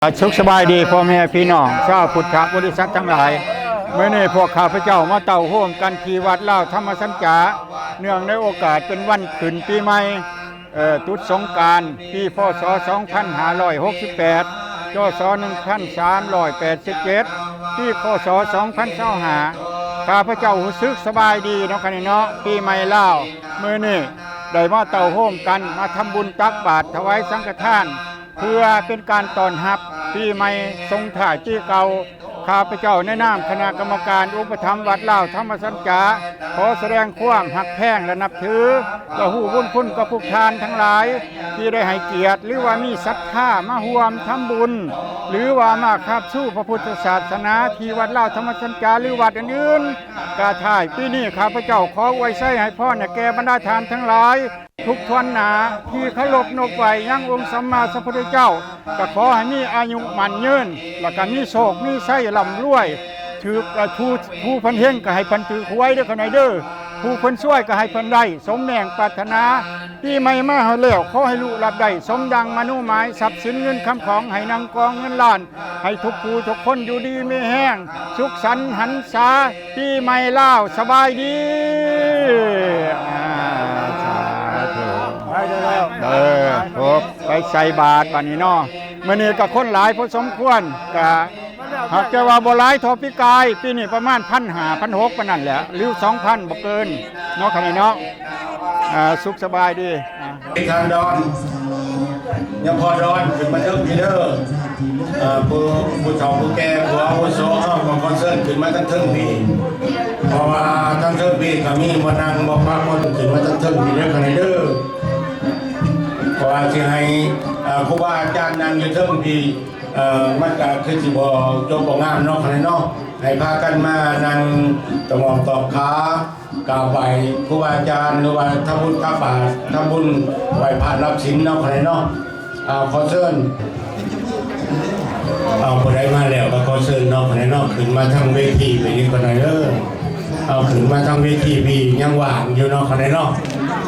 ສຸກສະບາຍດີພໍ່ແມ່ພີ່ນ້ອງຊາວພຸດທະບໍລິສັດທັງຫຼາຍ. ມື້ນີ້ພວກຂ້າພະເຈົ້າມາເຕົ້າໂຮມກັນທີ່ວັດລາວທຳມະສັນຈາ ເນື່ອງໃນໂອກາດເປັນວັນຂຶ້ນປີໃໝ່ ເອີ ຕຸດສົງການ ປີ ພ.ສ. ສອງພັນຫ້າຮ້ອຍຫົກສິບແປດ ຈ.ສ. ໜຶ່ງພັນສາມຮ້ອຍແປດສິບເຈັດ ປີ ຄ.ສ. ສອງພັນຊາວຫ້າ ຂ້າພະເຈົ້າຮູ້ສຶກສະບາຍດີເນາະ ຄະນີ້ເນາະ ປີໃໝ່ລາວ ມື້ນີ້ໄດ້ມາເຕົ້າໂຮມກັນ ມາທຳບຸນຕັກບາດຖວາຍສັງຄະທານ ເພື່ອເປັນການຕ້ອນຮັບປີໃໝ່ ສົ່ງທ້າຍປີເກົ່າ. ຂ້າພະເຈົ້າໃນນາມຄະນະກຳມະການອຸປະຖຳວັດລາວທຳມະສັນຈາ ຂໍສະແດງຄວາມຮັກແພງ ແລະ ນັບຖື ແລະ ຮູ້ບຸນຄຸນກັບພວກທ່ານທັງຫຼາຍ ທີ່ໄດ້ໃຫ້ກຽດ ຫຼືວ່າມີສັດທາມາຮ່ວມທຳບຸນ ຫຼືວ່າມາຄາບຊູພະພຸດທະສາສະໜາທີ່ວັດລາວທຳມະສັນຈາ ຫຼືວັດອື່ນໆ. ກະທ້າຍປີນີ້ ຂ້າພະເຈົ້າຂໍອວຍໄຊໃຫ້ພອນແກ່ບັນດາທ່ານທັງຫຼາຍ ທຸກທວນໜ້າທີ່ເຄົາລົບນົບໄຫວ້ຍັງອົງສຳມາສຳພຸດທະເຈົ້າ ກະຂໍໃຫ້ມີອາຍຸໝັ້ນຍືນ ແລ້ວກະມີໂຊກມີໄຊລ່ຳລວຍ ຖືກ ເອີ ຜູ້ ຜູ້ເພິ່ນເຮັງກະໃຫ້ເພິ່ນຖືກຫວຍເດີ ຂະນ້ອຍເດີ ຜູ້ເພິ່ນຊວຍກະໃຫ້ເພິ່ນໄດ້ສົມແມງປາດຖະໜາ. ປີໃໝ່ມາຮອດແລ້ວ ຂໍໃຫ້ລຸລາບໄດ້ສົມດັ່ງມະໂນໝາຍ ຊັບສິນເງິນຄຳຂອງໃຫ້ນັ່ງກອງເງິນລ້ານ ໃຫ້ທຸກຜູ້ທຸກຄົນຢູ່ດີມີແຮງ ສຸກສັນຫັນສາປີໃໝ່ລາວ. ສະບາຍດີ. ອາ ສາທຸ ໄປເດີແລ້ວ ເອີ ພົບ ໄປໃສ່ບາດບາດນີ້ເນາະ. ມື້ນີ້ກະຄົນຫຼາຍພໍສົມຄວນ ກະຫາກແຕ່ວ່າບໍ່ຫຼາຍເທົ່າປີກາຍ ປີນີ້ປະມານພັນຫ້າ ພັນຫົກປານນັ້ນແຫຼະ ຫຼື ສອງພັນ ບໍ່ເກີນເນາະ ຄະນ້ອຍເນາະ. ອາ ສຸກສະບາຍດີ. ອາ ທ່ານດອນ ຍາພໍ່ດອນ ຂຶ້ນມາເທິງພີ້ເດີ. ອາ ຜູ້ ຜູ້ເຖົ້າຜູ້ແກ່ ຜູ້ອາວຸໂສເຮົາກໍຂໍເຊີນຂຶ້ນມາທາງເທິງພີ້ ເພາະວ່າທາງເທິງພີ້ກໍມີບ່ອນນັ່ງ ບ່ອນພັກ ບ່ອນ ຂຶ້ນມາທາງເທິງພີ້ເດີ ຄະນ້ອຍເດີ. ເພາະວ່າຊິໃຫ້ ອາ ຄູບາອາຈານນັ່ງຢູ່ເທິງພີ້ ເອີ ມັນກະຄືຊິບໍ່ຈົບບໍ່ງາມເນາະ ຄະນ້ອຍເນາະ. ໃຫ້ພາກັນມານັ່ງຕະໝອບຕອບຂາ ກາບໄຫວ້ຄູບາອາຈານ ຫຼືວ່າທຳບຸນຕັກບາດ ທຳບຸນໄຫວ້ພະຮັບສິນເນາະ ຄະນ້ອຍເນາະ. ອາ ຂໍເຊີນ ເອົາ ຜູ້ໃດມາແລ້ວກໍຂໍເຊີນເນາະ ຄະນ້ອຍເນາະ ຂຶ້ນມາທາງເວທີໄປນີ້ ຄະນ້ອຍເດີ. ເອົາ ຂຶ້ນມາທາງເວທີພີ້ຍັງວ່າງຢູ່ເນາະ ຄະນ້ອຍເນາະ.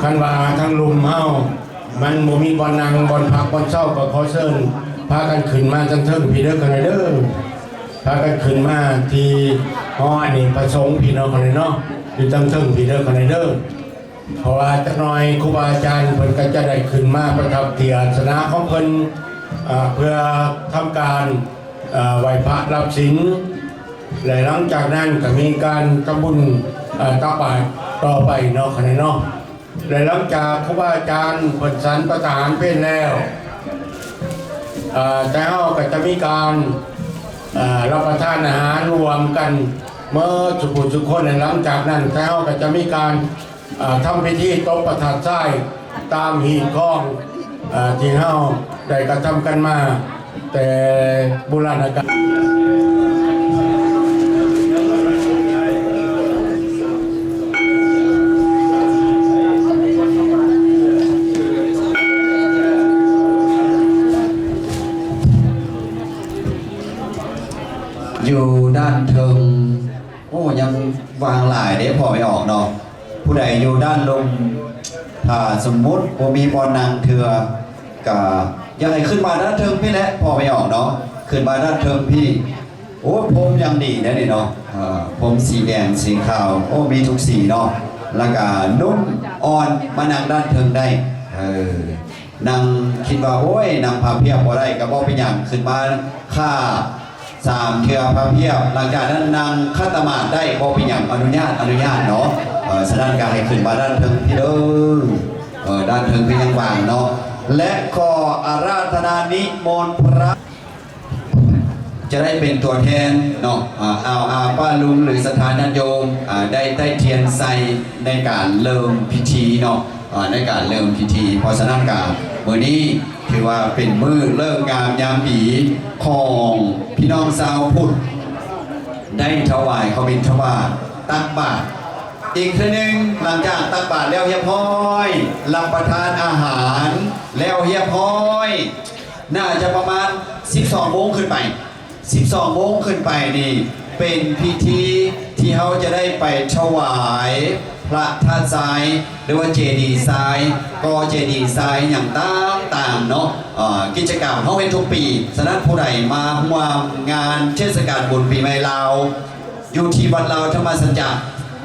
ຄັນວ່າທາງລຸ່ມເຮົາ ມັນບໍ່ມີບ່ອນນັ່ງ ບ່ອນພັກ ບ່ອນເຊົາ ກໍຂໍເຊີນພາກັນຂຶ້ນມາທາງເທິງພີ້ເດີ ຄະນ້ອຍເດີ. ພາກັນຂຶ້ນມາທີ່ຫໍອະເນກປະສົງພີ້ເນາະ ຄະນ້ອຍເນາະ ຢູ່ທາງເທິງພີ້ເດີ ຄະນ້ອຍເດີ. ເພາະວ່າຈັກໜ່ອຍຄູບາອາຈານເພິ່ນກໍຈະໄດ້ຂຶ້ນມາປະທັບທີ່ອາສະນະຂອງເພິ່ນ ເພື່ອທຳການ ເອີ ໄຫວ້ພະຮັບສິນ ແລະ ຫຼັງຈາກນັ້ນກໍມີການທຳບຸນ ເອີ ຕັກບາດຕໍ່ໄປເນາະ ຄະນ້ອຍເນາະ. ແລະ ຫຼັງຈາກຄູບາອາຈານເພິ່ນສັນປະທານເພນແລ້ວ ເອີ ແຕ່ເຮົາກໍຈະມີການ ເອີ ຮັບປະທານອາຫານລວມກັນໝົດສູ່ຜູ້ສູ່ຄົນ. ແລະ ຫຼັງຈາກນັ້ນ ແຕ່ເຮົາກໍຈະມີການ ເອີ ທຳພິທີຕົບພະທາດຊາຍຕາມຮີດຄອງ ເອີ ທີ່ເຮົາໄດ້ກະທຳກັນມາ ແຕ່ບູຮານະການ. ຢູ່ດ້ານເທິງ ໂອ້ ຍັງວ່າງຫຼາຍເດ້ ພໍ່ແມ່ອອກເນາະ. ຜູ້ໃດຢູ່ດ້ານລຸ່ມ ຖ້າສົມມຸດບໍ່ມີບ່ອນນັ່ງເທື່ອ ກະຢາກໃຫ້ຂຶ້ນມາດ້ານເທິງພີ້ແຫຼະ ພໍ່ແມ່ອອກເນາະ ຂຶ້ນມາດ້ານເທິງພີ້. ໂອ້ ພົມຢ່າງດີເດ້ນີ້ເນາະ ເອີ ພົມສີແດງ ສີຂາວ ໂອ້ ມີທຸກສີເນາະ ແລ້ວກະນຸ່ມອ່ອນ ມານັ່ງດ້ານເທິງໄດ້. ເອີ ນັ່ງ ຄິດວ່າ ໂອ້ຍ ນັ່ງພັບພຽບບໍ່ໄດ້ ກະບໍ່ເປັນຫຍັງ ຂຶ້ນມາຂ້າ ສາມເທື່ອພະພຽບ ຫຼັງຈາກນັ້ນນັ່ງຂັດຕະໝາດໄດ້ ບໍ່ເປັນຫຍັງ ອະນຸຍາດ ອະນຸຍາດເນາະ. ເອີ ສະນັ້ນກໍໃຫ້ຂຶ້ນມາດ້ານເທິງພີ້ເດີ ເອີ ດ້ານເທິງພີ້ຍັງວ່າງເນາະ. ແລະ ຂໍອາລາທະນານິມົນພະ ຈະໄດ້ເປັນຕົວແທນເນາະ ອາ ອາວອາປ້າລຸງ ຫຼື ສັດທາຍາດໂຍມ ອາ ໄດ້ ໄດ້ທຽນໃສ່ໃນການເລີ່ມພິທີເນາະ ອາ ໃນການເລີ່ມພິທີ. ເພາະສະນັ້ນກະມື້ນີ້ ຖືວ່າເປັນມື້ເລີກງາມຍາມດີຂອງພີ່ນ້ອງຊາວພຸດ ໄດ້ຖວາຍເຂົ້າບິນທະບາດ ຕັກບາດອີກເທື່ອໜຶ່ງ. ຫຼັງຈາກຕັກບາດແລ້ວຮຽບຮ້ອຍ ຮັບປະທານອາຫານແລ້ວຮຽບຮ້ອຍ ໜ້າຈະປະມານສິບສອງໂມງຂຶ້ນໄປ ສິບສອງໂມງຂຶ້ນໄປນີ້ ເປັນພິທີທີ່ເຮົາຈະໄດ້ໄປຖວາຍ ພະທາດຊາຍ ຫຼືວ່າເຈດີຊາຍ ກໍເຈດີຊາຍຫຍັງຕ່າງໆເນາະ. ເອີ ກິດຈະກຳເຮົາເຮັດທຸກປີ, ສະນັ້ນຜູ້ໃດມາຮ່ວມງານເທດສະການບຸນປີໃໝ່ລາວ ຢູ່ທີ່ວັດລາວທຳມະສັນຈະ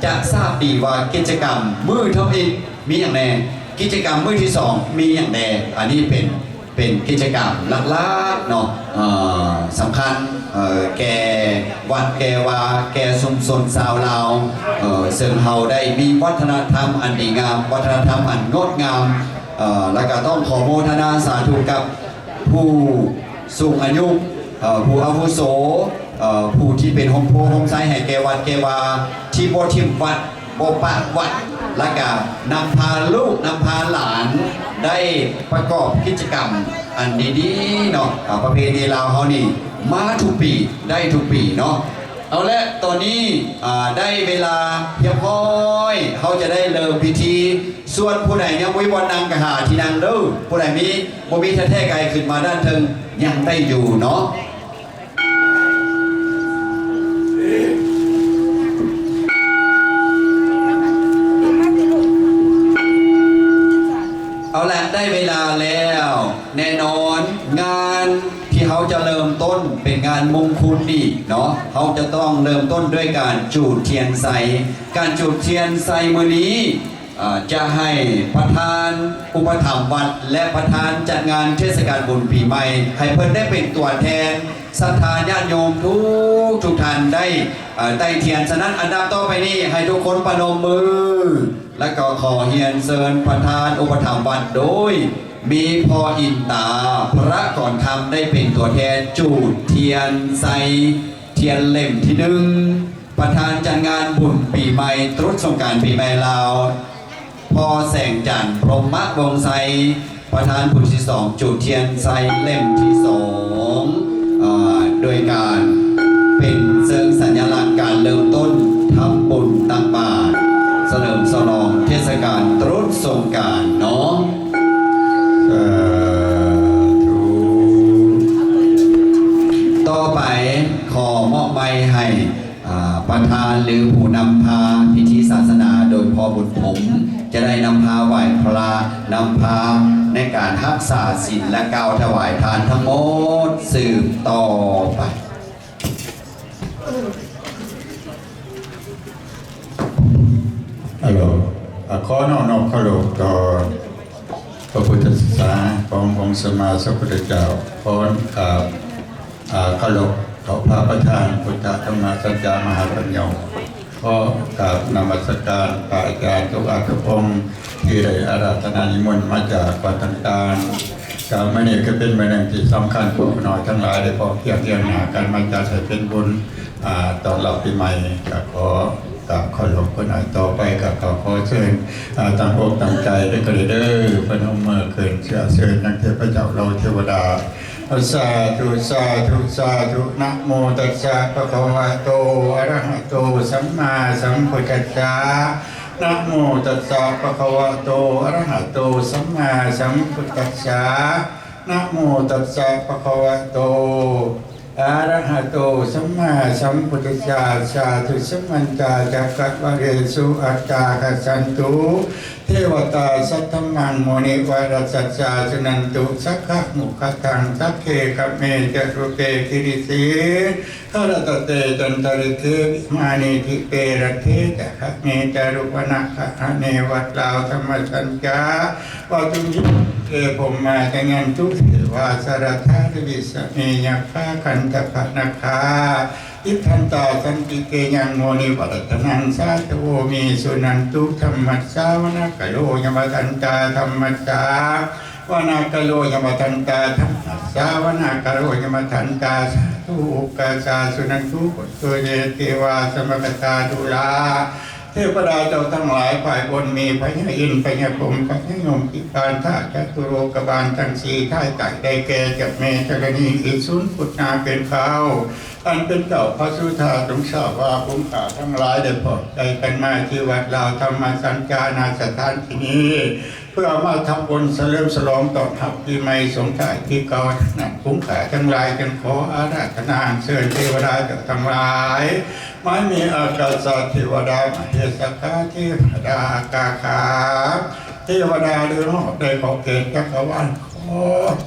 ຈະຊາບດີວ່າກິດຈະກຳມື້ທຳອິດມີຫຍັງແດ່, ກິດຈະກຳມື້ທີສອງມີຫຍັງແດ່. ອັນນີ້ເປັນ ເປັນກິດຈະກຳຫຼັກໆເນາະ ເອີ ສຳຄັນ ເອີ ແກ່ວັດແກ່ວາ ແກ່ຊຸມຊົນຊາວລາວ ເອີ ເຊິ່ງເຮົາໄດ້ມີວັດທະນະທຳອັນດີງາມ, ວັດທະນະທຳອັນງົດງາມ ເອີ ແລ້ວກໍຕ້ອງຂໍໂມທະນາສາທຸກັບຜູ້ສູງອາຍຸ ເອີ ຜູ້ອາວຸໂສ ເອີ ຜູ້ທີ່ເປັນຮົ່ມໂພຮົ່ມໄຊໃຫ້ແກ່ວັດແກ່ວາ ທີ່ບໍ່ຖິ້ມວັດ ບໍ່ປະວັດ ແລ້ວກະນຳພາລູກນຳພາຫຼານໄດ້ປະກອບກິດຈະກຳອັນດີໆເນາະ. ອາ ປະເພນີລາວເຮົານີ້ມາທຸກປີ ໄດ້ທຸກປີເນາະ. ເອົາແຫຼະ ຕອນນີ້ ອາ ໄດ້ເວລາຮຽບຮ້ອຍ ເຮົາຈະໄດ້ເລີ່ມພິທີ. ສ່ວນຜູ້ໃດຍັງບໍ່ມີບ່ອນນັ່ງກະຫາທີ່ນັ່ງເດີ້. ຜູ້ໃດມີ ບໍ່ມີແທ້ໆກະໃຫ້ຂຶ້ນມາດ້ານເທິງ ຍັງໄດ້ຢູ່ເນາະ. ເອົາລະ ໄດ້ເວລາແລ້ວ ແນ່ນອນ ງານທີ່ເຮົາຈະເລີ່ມຕົ້ນເປັນງານມຸງຄຸນນີ້ເນາະ, ເຮົາຈະຕ້ອງເລີ່ມຕົ້ນດ້ວຍການຈູດທຽນໄຊ. ການຈູດທຽນໄຊມື້ນີ້ ເອີ ຈະໃຫ້ປະທານອຸປະຖຳວັດ ແລະ ປະທານຈັດງານເທດສະການບຸນປີໃໝ່ ໃຫ້ເພິ່ນໄດ້ເປັນຕົວແທນສັດທາຍາດໂຍມທຸກ ທຸກທ່ານໄດ້ ເອີ ໄຕ້ທຽນ. ສະນັ້ນ ອັນດັບຕໍ່ໄປນີ້ ໃຫ້ທຸກຄົນປະນົມມື ແລະ ກໍຂໍຮຽນເຊີນປະທານອຸປະຖຳວັດ ໂດຍມີພໍ່ອິນຕາ ພະກອນຄຳ ໄດ້ເປັນຕົວແທນຈູດທຽນໄຊ ທຽນເຫຼັ້ມທີໜຶ່ງ ປະທານຈັດງານບຸນປີໃໝ່ ຕຣຸດສົງການປີໃໝ່ລາວ, ພໍ່ແສງຈັນ ພົມມະວົງໄຊ ປະທານບຸນທີສອງ ຈູດທຽນໄຊເຫຼັ້ມທີສອງ ອາ ໂດຍການເປັນເຊີງສັນຍະລັກການເລີ່ມຕົ້ນທຳບຸນຕັກບາດ ສະເຫຼີມສະຫຼອງເທດສະການຕຣຸດສົງການເນາະ. ສາທຸ. ຕໍ່ໄປຂໍມອບໄມ້ໃຫ້ ອາ ປະທານ ຫຼື ຜູ້ນຳພາພິທີສາສະໜາ ໂດຍພໍ່ບຸນຖົມ ຈະໄດ້ນຳພາໄຫວ້ພະ, ນຳພາໃນການຮັກສາສິນ ແລະ ກ່າວຖວາຍທານທັງໝົດສືບຕໍ່ໄປ. ອາໂລ ອາ ຂໍນ້ອມນອບເຄົາລົບຕໍ່ພະພຸດທະສາສະໜາຂອງອົງສຳມາສຳພຸດທະເຈົ້າ, ຂໍກາບ ອາ ເຄົາລົບຕໍ່ພະປະທານ ພຸດທະທຳມະສັດຈະມະຫາປັນໂຍ, ຂໍກາບນະມັດສະການພະອາຈານທຸກອາດທຸກອົງ ທີ່ໄດ້ອາລາທະນານິມົນມາຈາກວັດຕ່າງໆ. ກາບມື້ນີ້ກໍເປັນມື້ໜຶ່ງທີ່ສຳຄັນ, ພວກຂ້ານ້ອຍທັງຫຼາຍໄດ້ພ້ອມພຽງຮຽງໜ້າກັນມາຈັດໃຫ້ເປັນບຸນ ອາ ຕ້ອນຮັບປີໃໝ່. ກໍຂໍກາບເຄົາລົບເພິ່ນ. ຕໍ່ໄປກໍ ກໍຂໍເຊີນ ອາ ຕັ້ງອົກຕັ້ງໃຈເດີ ກໍເດີ ພະນົມມືຂຶ້ນ ເຊື້ອເຊີນຍັງເທບພະເຈົ້າເຫຼົ່າເທວະດາ. ສາທຸ ສາທຸ ສາທຸ. ນະໂມຕັດສະ ພະຄະວະໂຕ ອະລະຫະໂຕ ສຳມາສຳພຸດທັດສະ. ນະໂມຕັດສະ ພະຄະວະໂຕ ອະລະຫະໂຕ ສຳມາສຳພຸດທັດສະ. ນະໂມຕັດສະ ພະຄະວະໂຕ ອະລະຫະໂຕ ສຳມາສຳພຸດທັດສະ. ສາທຸ ສະມັນຕາ ຈັກກະວາເລສຸ ອັດຕາ ຄັດສັນຕຸ ເທວະຕາ ສັດທຳມັງ ມຸນີ ວາລະສັດສາ ສຸນັນຕຸ ສັກຂະມຸຂະທັງ ສັກເຂ ຄະເມ ຈະ ຣູເປ ກິຣິສີ ຄະລະຕະເຕ ຈັນຕະລິເກ ວິມານີ ດີເປ ລັດເທ ຈະ ຄະເມ ຈາຣຸວະນະ ຄະຫະເນ ວັດລາວທຳມະສັນຈາ ວະຕຸນຍະ ເຕ ພົມມາ ຈະຍັນຕຸ ເທວາ ສະລັດຖາ ລະວິສະເມ ຍັກຂາ ຄັນທະກະນາກຂາ ຕິດທັນຕາ ສັນຕິເກ ຍັງ ໂມ ນີ ວະລັດຕະນັງ ສາທະໂວ ເມ ສຸນັນຕຸ ທຳມັດສາ ວະນາກະໂລ ຍະມະທັນຕາ ທຳມັດສາ ວະນາກະໂລ ຍະມະທັນຕາ ທຳມັດສາ ວະນາກະໂລ ຍະມະທັນຕາ ສາທຸ ໂອກາສາ ສຸນັນຕຸ ໂພ ໂຕ ເຍ ເທວາ ສະມະກະຕາ ຕຸລາ ເທວະດາເຈົ້າທັງຫຼາຍ ຝ່າຍບົນມີພະຍາອິນ ພະຍາພົມ ພະຍາຍົມ ທີ່ບານທາດຈະຕຸໂລກະບານທັງສີ່ ທ້າຍໃຕ້ໄດ້ແກ່ ເຈົ້າແມ່ທໍລະນີ ອີກສູນພຸດນາເປັນເຄົ້າ ອັນເປັນເຈົ້າພະສຸທາ ຈົ່ງຊາບວ່າ ບຸມຂ້າທັງຫຼາຍໄດ້ພ້ອມໃຈກັນມາທີ່ວັດລາວທຳມະສັນຈານະສະຖານທີ່ນີ້ ເພື່ອມາທຳບຸນສະເຫຼີມສະຫຼອງຕ້ອນຮັບປີໃໝ່ ສົ່ງທ້າຍປີເກົ່າ. ນຳຜູ້ຂ້າທັງຫຼາຍ ຈຶ່ງຂໍອາລາທະນາອັນເຊີນເທວະດາເຈົ້າທັງຫຼາຍ ມາມີອາກາສະເທວະດາ ມະເຫສະຄາເທວະດາ ອາກາຄາເທວະດາ ຫຼືຮອບໃນຂອບເຂດຈັກກະວານ ຂໍ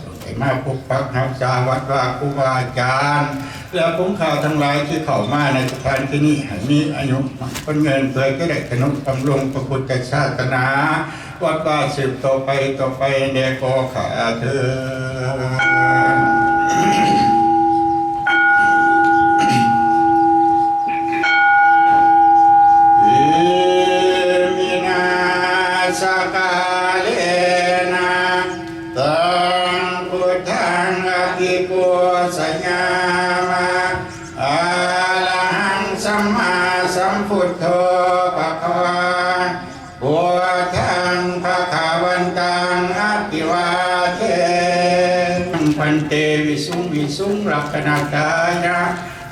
ຈົ່ງໄດ້ມາປົກປັກຮັກສາວັດວາຄູບາອາຈານ ແລະ ຜູ້ຂ້າທັງຫຼາຍທີ່ເຂົ້າມາໃນສະຖານທີ່ນີ້ ໃຫ້ມີອາຍຸໝັ້ນຂວັນຍືນ ເພື່ອຈະໄດ້ທະນຸບຳລຸງພະພຸດທະສາສະໜາ ວັດວາສືບຕໍ່ໄປ ຕໍ່ໄປແດ່ກໍຂ້າເທີ້ນ. ອິມິນາສະກາເລນະ ຕັງ ພຸດທັງ ອະພິປູຊະຍາມະ ອະລະຫັງ ສຳມາສຳພຸດໂທ ພະຄະວາ ພຸດທັງ ພະຄະວັນຕັງ ອະພິວາເທ ພັນເຕ ວິສຸງ ວິສຸງ ລັກຂະນະທາຍະ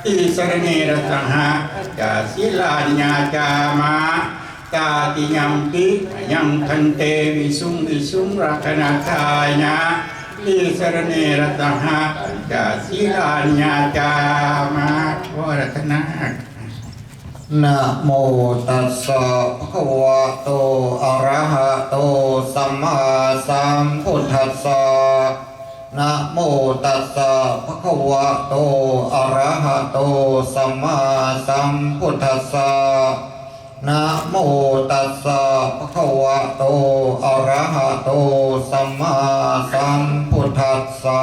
ຕິສະລະເນ ລັດຖະຫະ ປັນຈະສີລານິ ຍາຈາມະ ຕາຕິຍຳປິ ມະຍັງ ພັນເຕ ວິສຸງ ວິສຸງ ລັກຂະນະທາຍະ ຕິສະລະເນ ລັດຖະຫະ ປັນຈະສີລານິ ຍາຈາມະ. ຂໍອາລາທະນາ. ນະໂມຕັດສະ ພະຄະວະໂຕ ອະລະຫະໂຕ ສຳມາສຳພຸດທັດສະ. ນະໂມຕັດສະ ພະຄະວະໂຕ ອະລະຫະໂຕ ສຳມາສຳພຸດທັດສະ. ນະໂມຕັດສະ ພະຄະວະໂຕ ອະລະຫະໂຕ ສຳມາສຳພຸດທັດສະ. ສາ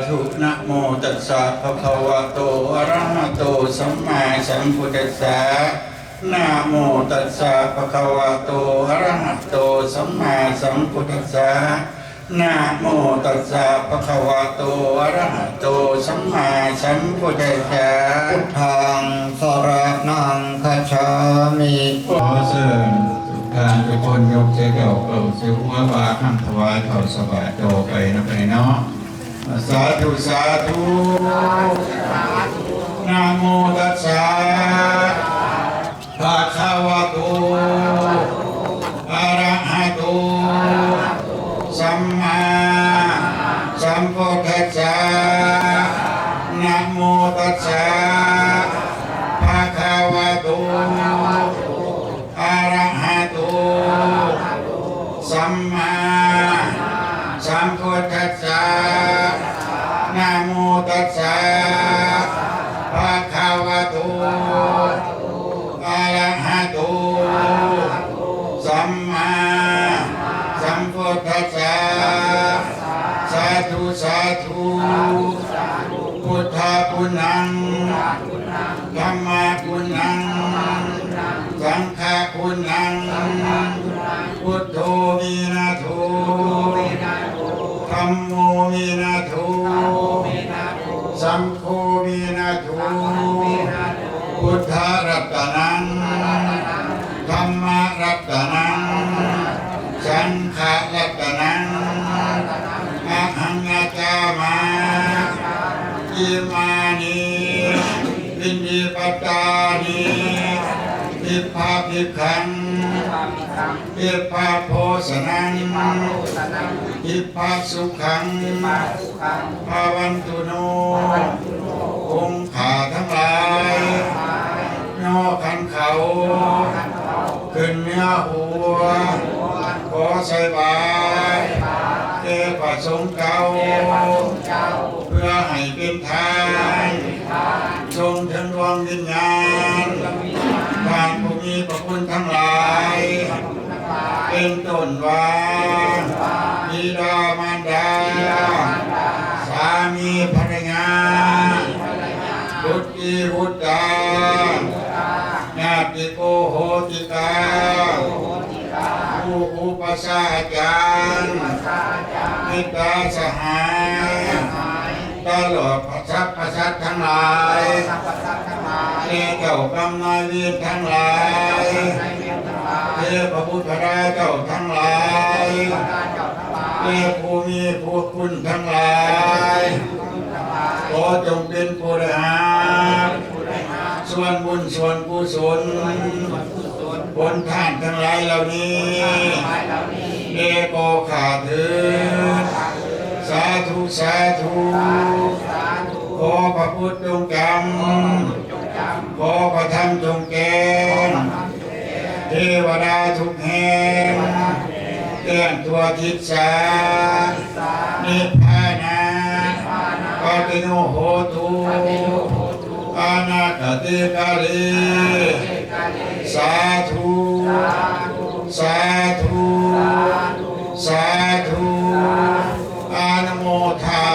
ທຸ. ນະໂມຕັດສະ ພະຄະວະໂຕ ອະລະຫະໂຕ ສຳມາສຳພຸດທັດສະ. ນະໂມຕັດສະ ພະຄະວະໂຕ ອະລະຫະໂຕ ສຳມາສຳພຸດທັດສະ. ນະໂມຕັດສະ ພະຄະວະໂຕ ອະລະຫະໂຕ ສຳມາສຳພຸດທັດສະ. ພຸດທັງສະລະນັງຄັດສາມິ. ຂໍເຊີນທຸກທ່ານທຸກຄົນ ຍົກໃສ່ເຈົ້າເຂົ້າສູ່ຫົວບາກ ຄຳຖວາຍເຂົ້າໃສ່ບາດຕໍ່ໄປນຳກັນເນາະ. ສາທຸ ສາທຸ. ນະໂມຕັດສະ ພະຄະວະໂຕ ອະລະຫະໂຕ ສຳມາສຳພຸດທັດສະ. ນະໂມຕັດສະ ພະຄະວະໂຕ ອະລະຫະໂຕ ສຳມາສຳພຸດທັດສະ. ນະໂມຕັດສະ ພະຄະວະໂຕ ອະລະຫະໂຕ ສຳມາສຳພຸດທັດສະ. ສາທຸ ສາທຸ. ພຸດທະຄຸນນັງ ທຳມະຄຸນນັງ ສັງຄະຄຸນນັງ ພຸດໂທ ວິນະໂທ ທຳໂມ ວິນະໂທ ສັງໂຄ ວິນະໂທ. ພຸດທະລັດຕະນັງ ທຳມະລັດຕະນັງ ສັງຄະລັດຕະນັງ ອະຫັງ ຍາຈາມະ. ອິມານິ ປິນດິປະຕານິ ທິບພະພິກຂັງ ທິບພະໂພຊະນັງ ທິບພະສຸຂັງ ພະວັນຕຸໂນ. ອົງຂ້າທັງຫຼາຍ ຍໍຂັນເຂົ້າຂຶ້ນເໜືອຫົວ ຂໍໃສ່ບາດແດ່ພະສົງເຈົ້າ ເພື່ອໃຫ້ເປັນທານ ສົ່ງເຖິງດວງວິນຍານ ທ່ານຜູ້ມີພະຄຸນທັງຫຼາຍ ເປັນຕົ້ນວ່າ ບິດາມານດາ ສາມີພັນລະຍາ ບຸດຕີບຸດຕາ ຍາຕິໂກໂຫຕິກາ ຄູອຸປັດຊາອາຈານ ມິດຕາສະຫາຍ ຕະຫຼອດສັບພະສັດທັງຫຼາຍ ແລະ ເຈົ້າກຳນາຍເວນທັງຫຼາຍ ເທບະບຸດທະດາເຈົ້າທັງຫຼາຍ ແລະ ຜູ້ມີພະຄຸນທັງຫຼາຍ ຂໍຈົ່ງເປັນຜູ້ໄດ້ຮັບສ່ວນບຸນສ່ວນກຸສົນ ຜົນທານທັງຫຼາຍເຫຼົ່ານີ້ ແດ່ໂກຂ້າເທີ້ນ ສາທຸ ສາທຸ ຂໍພະພຸດຈົ່ງຈຳ ຂໍພະທຳຈົ່ງແຈ້ງ ເທວະດາທຸກແຫ່ງ ແຈ້ງທົ່ວທິດສາ ນິບພານະ ປັດຕະໂຍໂຫຕຸ ອະນາຄະຕິກາລີ ສາທຸ ສາທຸ ສາທຸ ອະນຸໂມທາ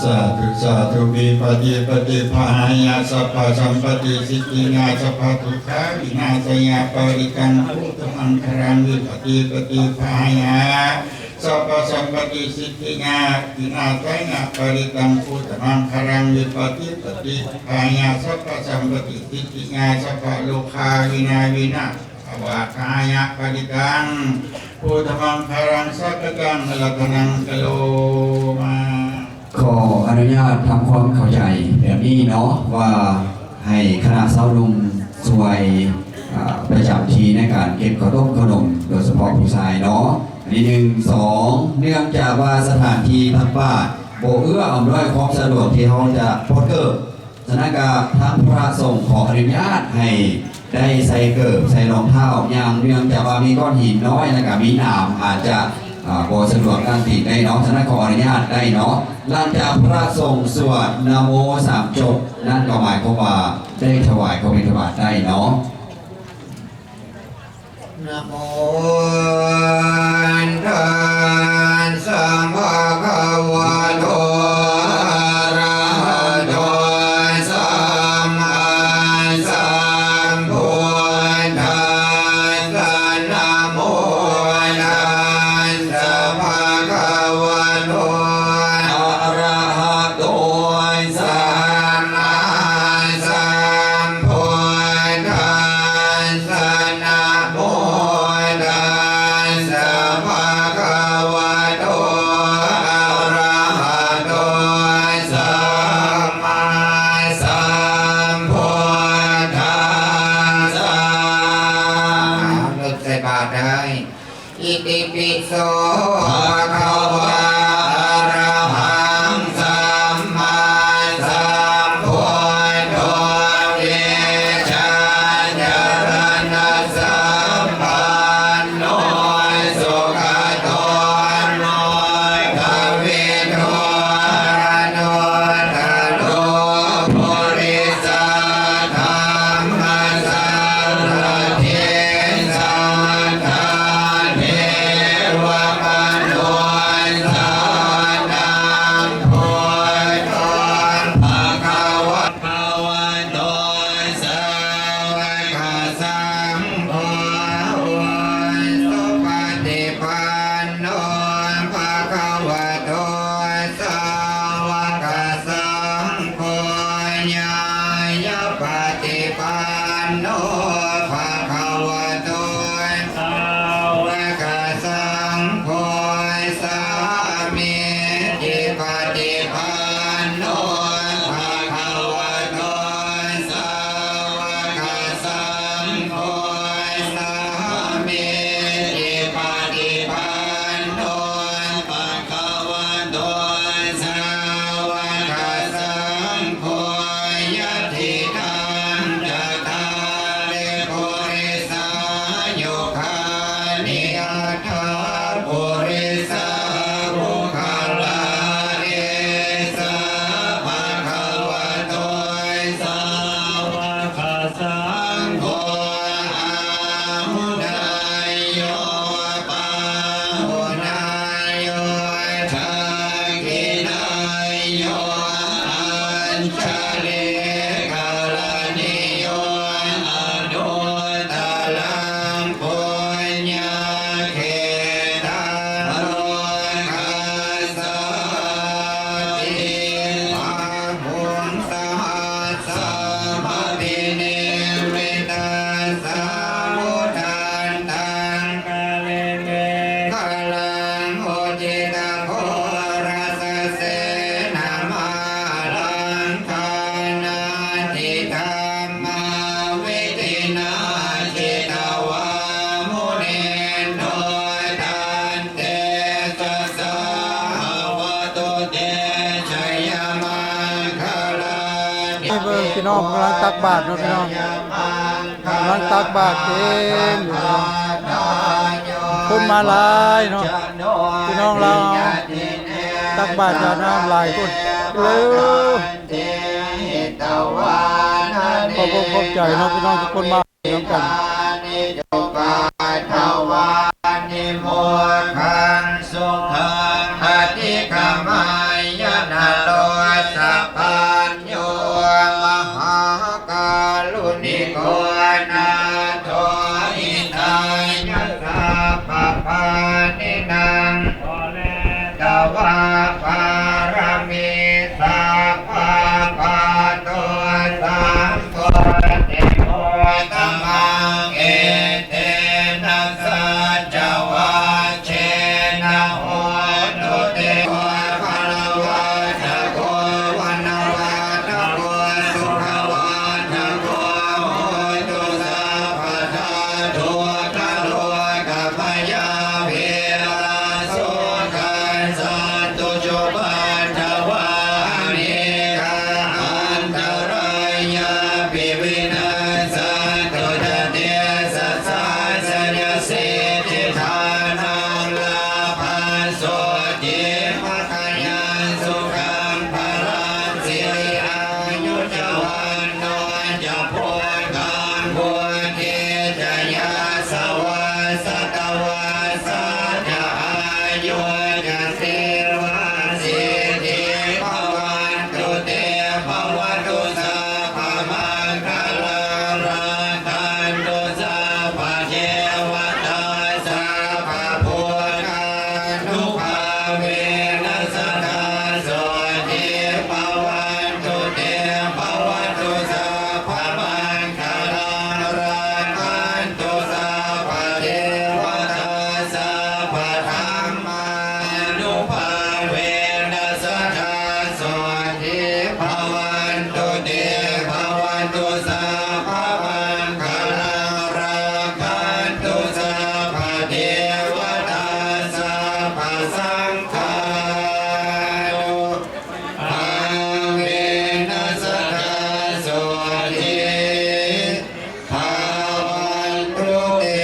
ສາທຸ ສາທຸ ວິປະຕິປະຕິພະຫາຍະ ສັບພະສຳປະຕິສິດທິຍາ ສັບພະທຸກຂາວິນາສະຍະ ປະລິຕັງ ພຸດທະມັງຄະລັງ ວິປະຕິປະຕິພະຫາຍະ ສັບພະສຳປະຕິສິດທິຍາ ວິນາສະຍະ ປະລິຕັງ ພຸດທະມັງຄະລັງ ວິປະຕິປະຕິພະຫາຍະ ສັບພະສຳປະຕິສິດທິຍາ ສັບພະໂລຄາວິນາ ວິນາ ພະວາທາຍະປະຕິຕັງ ພຸດທະມັງຄະລັງສັກກະຕັງ ອາຣາທະນັງ ກະໂລມາ. ຂໍອະນຸຍາດທຳຄວາມເຂົ້າໃຈແບບນີ້ເນາະ ວ່າໃຫ້ຄະນະຊາວໜຸ່ມຊ່ວຍ ອາ ປະຈຳທີ່ໃນການເກັບເຂົ້າຕົ້ມເຂົ້າໜົມ ໂດຍສະເພາະຜູ້ຊາຍເນາະ. ອັນນີ້ ໜຶ່ງ ສອງ ເນື່ອງຈາກວ່າສະຖານທີ່ທາງບ້ານບໍ່ເອື້ອອຳນວຍຄວາມສະດວກທີ່ເຮົາຈະປົດເກີບ ສະນັ້ນກະທາງພະສົງຂໍອະນຸຍາດໃຫ້ໄດ້ໃສ່ເກີບ ໃສ່ລອງເທົ້າຍ່າງ ເນື່ອງຈາກວ່າມີກ້ອນຫີນນ້ອຍ ແລ້ວກະມີໜາມ ອາດຈະ ອາ ບໍ່ສະດວກຕັ້ງຕີນໄດ້ເນາະ. ສະນັ້ນຂໍອະນຸຍາດໄດ້ເນາະ. ຫຼັງຈາກພະສົງສວດນະໂມສາມຈົບ ນັ້ນກໍໝາຍຄວາມວ່າໄດ້ຖວາຍເຂົ້າບິນທະບາດໄດ້ເນາະ. ນະໂມຕັດສະ ພະຄະວະໂຕ ອະລະຫະໂຕ ສຳມາສຳພຸດທັດສະ ນະໂມຕັດສະ ພະຄະວະໂຕ ອະລະຫະໂຕ ສຳມາສຳພຸດທັດສະ ນະໂມຕັດສະ ພະຄະວະໂຕ ອະລະຫະໂຕ ສຳມາສຳພຸດທັດສະ. ເອົາ ເລີ່ມໃສ່ບາດໄດ້. ອິຕິປິໂສ ພະຄະວາ ອະລະຫັງ ສຳມາສຳພຸດໂທ ວິຊາຈາລະນະສຳປັນໂນ ສຸຄະໂຕ ໂລກະວິທູ ອະນຸດຕະໂລ ປຸລິສະ ທຳມະສາລະຖິ ສັດຖາເທວະມະນຸດສານັງ ພຸດໂທ ພະຄະວະ ພະຄະວະໂຕ ສາວະກະສັງໂຄ ອຸຊຸປະຕິປັນໂນ ພະຄະວະໂຕ ສາວະກະສັງໂຄ ຍາຍະປະຕິປັນໂນ ພະຄະວະໂຕ ສາວະກະສັງໂຄ ສາມີຈິປະຕິປັນໂນ ພະຄະວະໂຕ ສາວະກະສັງໂຄ ສາມີຈິປະຕິປັນໂນ ພະຄະວະໂຕ ສາວະກະສັງໂຄ ຍະທິທັງ ຈະຕາລິ ປຸລິສາຍຸຄານິ ອັດຖະ ປຸລິສະ ບຸກຄະລາ ເອສະ ພະຄະວະໂຕ ສາວະກະສັງໂຄ ອາຫຸນາຍໂຍ ປາຫຸນາຍໂຍ ທັກຂິນາຍໂຍ ອັນຈະລີກະລະນີໂຍ ອະນຸດຕະລັງ ປຸນຍະ ພີ່ນ້ອງກຳລັງຕັກບາດເນາະ ພີ່ນ້ອງ ກຳລັງຕັກບາດເຕັມຢູ່ເນາະ ຄົນມາຫຼາຍເນາະ ພີ່ນ້ອງລາວຕັກບາດຢາດນ້ຳຫຼາຍຄົນເລີຍ ຂອບອົກຂອບໃຈເນາະ ພີ່ນ້ອງທຸກຄົນມານຳກັນ. ໂຍ ມະຫາກາລຸນິໂກ ນາໂຖ ຫິຕາຍະ ສັບພະປານິນັງ ວາ ປາຣະມີ ສັບພະ ພະໂຕ ສາໂຄ ເຕ ໂຄຕະມັງ ເອ ເຕນະ ສັດຈະວາເຊນະ ໂຫຕຸ ເຕ ໂກ ພະລະວາທະໂກ ວັນນະວາທະໂກ ສຸຂະວາທະໂກ ໂຫຕຸ ສັບພະທາ ທຸກຂະໂລກະພະຍາ ເວລາ ໂສກາ ສັນ ຕຸ ຈຸປັດຖະວາ ອະເນກາ ອັນຕະລາຍາ ປິ ວິນາສະຕຸ ຈະ ເຕ ຊະ ສາ ຊະ ຍະ ສິດທິ ທານາງ ລາພັງ ໂສຕິ ພະຄະຍັງ ສຸຂັງ ພະລັງ ສິລິ ອາຍຸ ຈະ ວັນ ໂນ ຈະ ໂພ ຄັງ ໂພ ທີ ຈະ ຍາ ສະ ວາ ສະ ຕະ ວາ ສາ ຈະ ອາຍຸ ຈະ ຊີ ລາ ສິດທິ ພະວັນຕຸ ເຕ ພະວະຕຸ ສະ ພະມັງຄະລັງ ລັກຂັນຕຸ ສະ ພະເທວະຕາ ສະ ພະພຸດທານຸພາເວນະ ສະ ທາ ໂສ ທີ ພະວັນຕຸ ເຕ ພະວະຕຸ ສະ ພະມັງຄະລັງ ລັກຂັນຕຸ ສະ ພະເທວະຕາ ສະ ພະທຳມານຸພາເວນະ ສະ ທາ ໂສ ທີ ພະວັນຕຸ ເຕ ພະວັນຕຸ ສະ ພະມັງຄະລັງ ລັກຂັນຕຸ ສະ ພະເທວະຕາ ສະ ພະສັງຄານຸພາເວນະ ສະ ທາ ໂສ ທີ ພະວັນຕຸ ເຕ.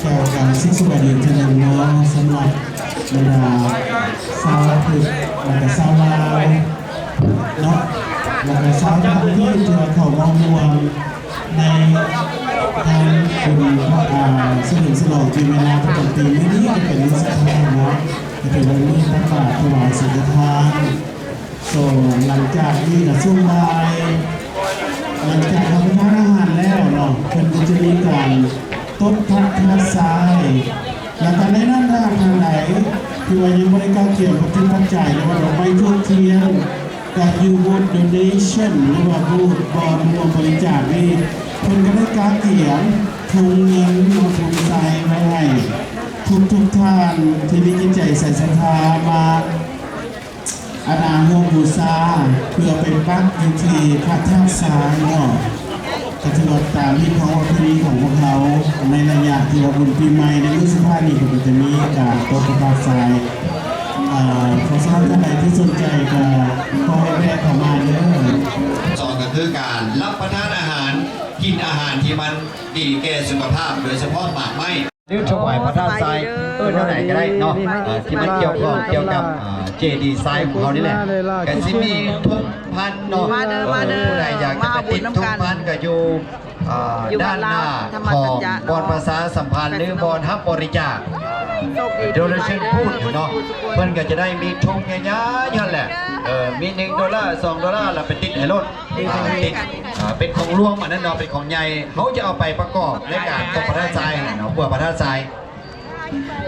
ກໍກາບສະບາຍດີອີກເທື່ອໜຶ່ງເນາະ ສຳລັບບັນດາຊາວພຸດ ແລ້ວກະຊາວລາວເນາະ ແລ້ວກະຊາວຕ່າງປະເທດທີ່ວ່າເຂົ້າມາຮ່ວມໃນງານບຸນ ອ່າ ສະເຫຼີມສະຫຼອງປີໃໝ່ລາວປະຈຳປີມື້ນີ້ ກໍເປັນມື້ສຸດທ້າຍເນາະ ກໍຖືວ່າມື້ຕັກບາດຖວາຍສັງຄະທານ. ໂຕ ຫຼັງຈາກນີ້ກະຊ່ວງບ່າຍ ຫຼັງຈາກຮັບປະທານອາຫານແລ້ວເນາະ ເພິ່ນກໍຈະມີການຕົບພະທາດຊາຍ ແລ້ວກໍໃນນັ້ນຖ້າຫາກທ່ານໃດທີ່ວ່າຍັງບໍ່ໄດ້ກະກຽມປັດຈິດປັດໄຈ ຫຼືວ່າດອກໄມ້ທູບທຽນ ກໍຢູ່ບູດໂດເນເຊິນ ຫຼືວ່າບູດບ່ອນຮ່ວມບໍລິຈາກນີ້ ເພິ່ນກໍໄດ້ກະກຽມຖົງເງິນເນາະ ຖົງໄຊໄວ້ໃຫ້ທຸກໆທ່ານທີ່ມີຈິດໃຈໃສ່ສັດທາມາ ອັນນາ ຮ່ວມບູຊາ ເພື່ອໄປປັກຢູ່ທີ່ພະທາດຊາຍເນາະ ກໍຖືວ່າຕາມຮີດຄອງປະເພນີຂອງພວກເຮົາ ໃນໄລຍະທີ່ວ່າບຸນປີໃໝ່ ໃນມື້ສຸດທ້າຍນີ້ ເພິ່ນກໍຈະມີການຕົບພະທາດຊາຍ ເອີ ເພາະສະນັ້ນທ່ານໃດທີ່ສົນໃຈກໍຂໍໃຫ້ແວະເຂົ້າມາເດີ. ສອງກໍຄືການຮັບປະທານອາຫານ ກິນອາຫານທີ່ມັນດີແກ່ສຸຂະພາບ ໂດຍສະເພາະໝາກໄມ້ ຫຼືຖວາຍພະທາດຊາຍ ເອີ້ນແນວໃດກໍໄດ້ເນາະ ເອີ ທີ່ມັນກ່ຽວຂ້ອງກ່ຽວກັບ ເອີ ເຈດີຊາຍຂອງເຮົານີ້ແຫຼະ ກໍຊິມີທຸງພັນເນາະ ມາເດີ ມາເດີ ເອີ ຜູ້ໃດຢາກຈະໄປຕິດທຸງພັນກໍຢູ່ ເອີ ຢູ່ດ້ານໜ້າຂອງບ່ອນປະຊາສຳພັນ ຫຼືບ່ອນຮັບບໍລິຈາກ ໂດເນເຊິນບູດເນາະ ເພິ່ນກໍຈະໄດ້ມີທຸງໃຫຍ່ໆຫັ້ນແຫຼະ ເອີ ມີໜຶ່ງໂດລາ ສອງໂດລາ ແລ້ວໄປຕິດໃຫ້ໂລດ ອ່າ ເປັນ ອ່າ ເປັນຂອງລວມອັນນັ້ນເນາະ ເປັນຂອງໃຫຍ່ ເຮົາຈະເອົາໄປປະກອບໃນການຕົບພະທາດຊາຍຫັ້ນແຫຼະເນາະ ເພື່ອພະທາດຊາຍ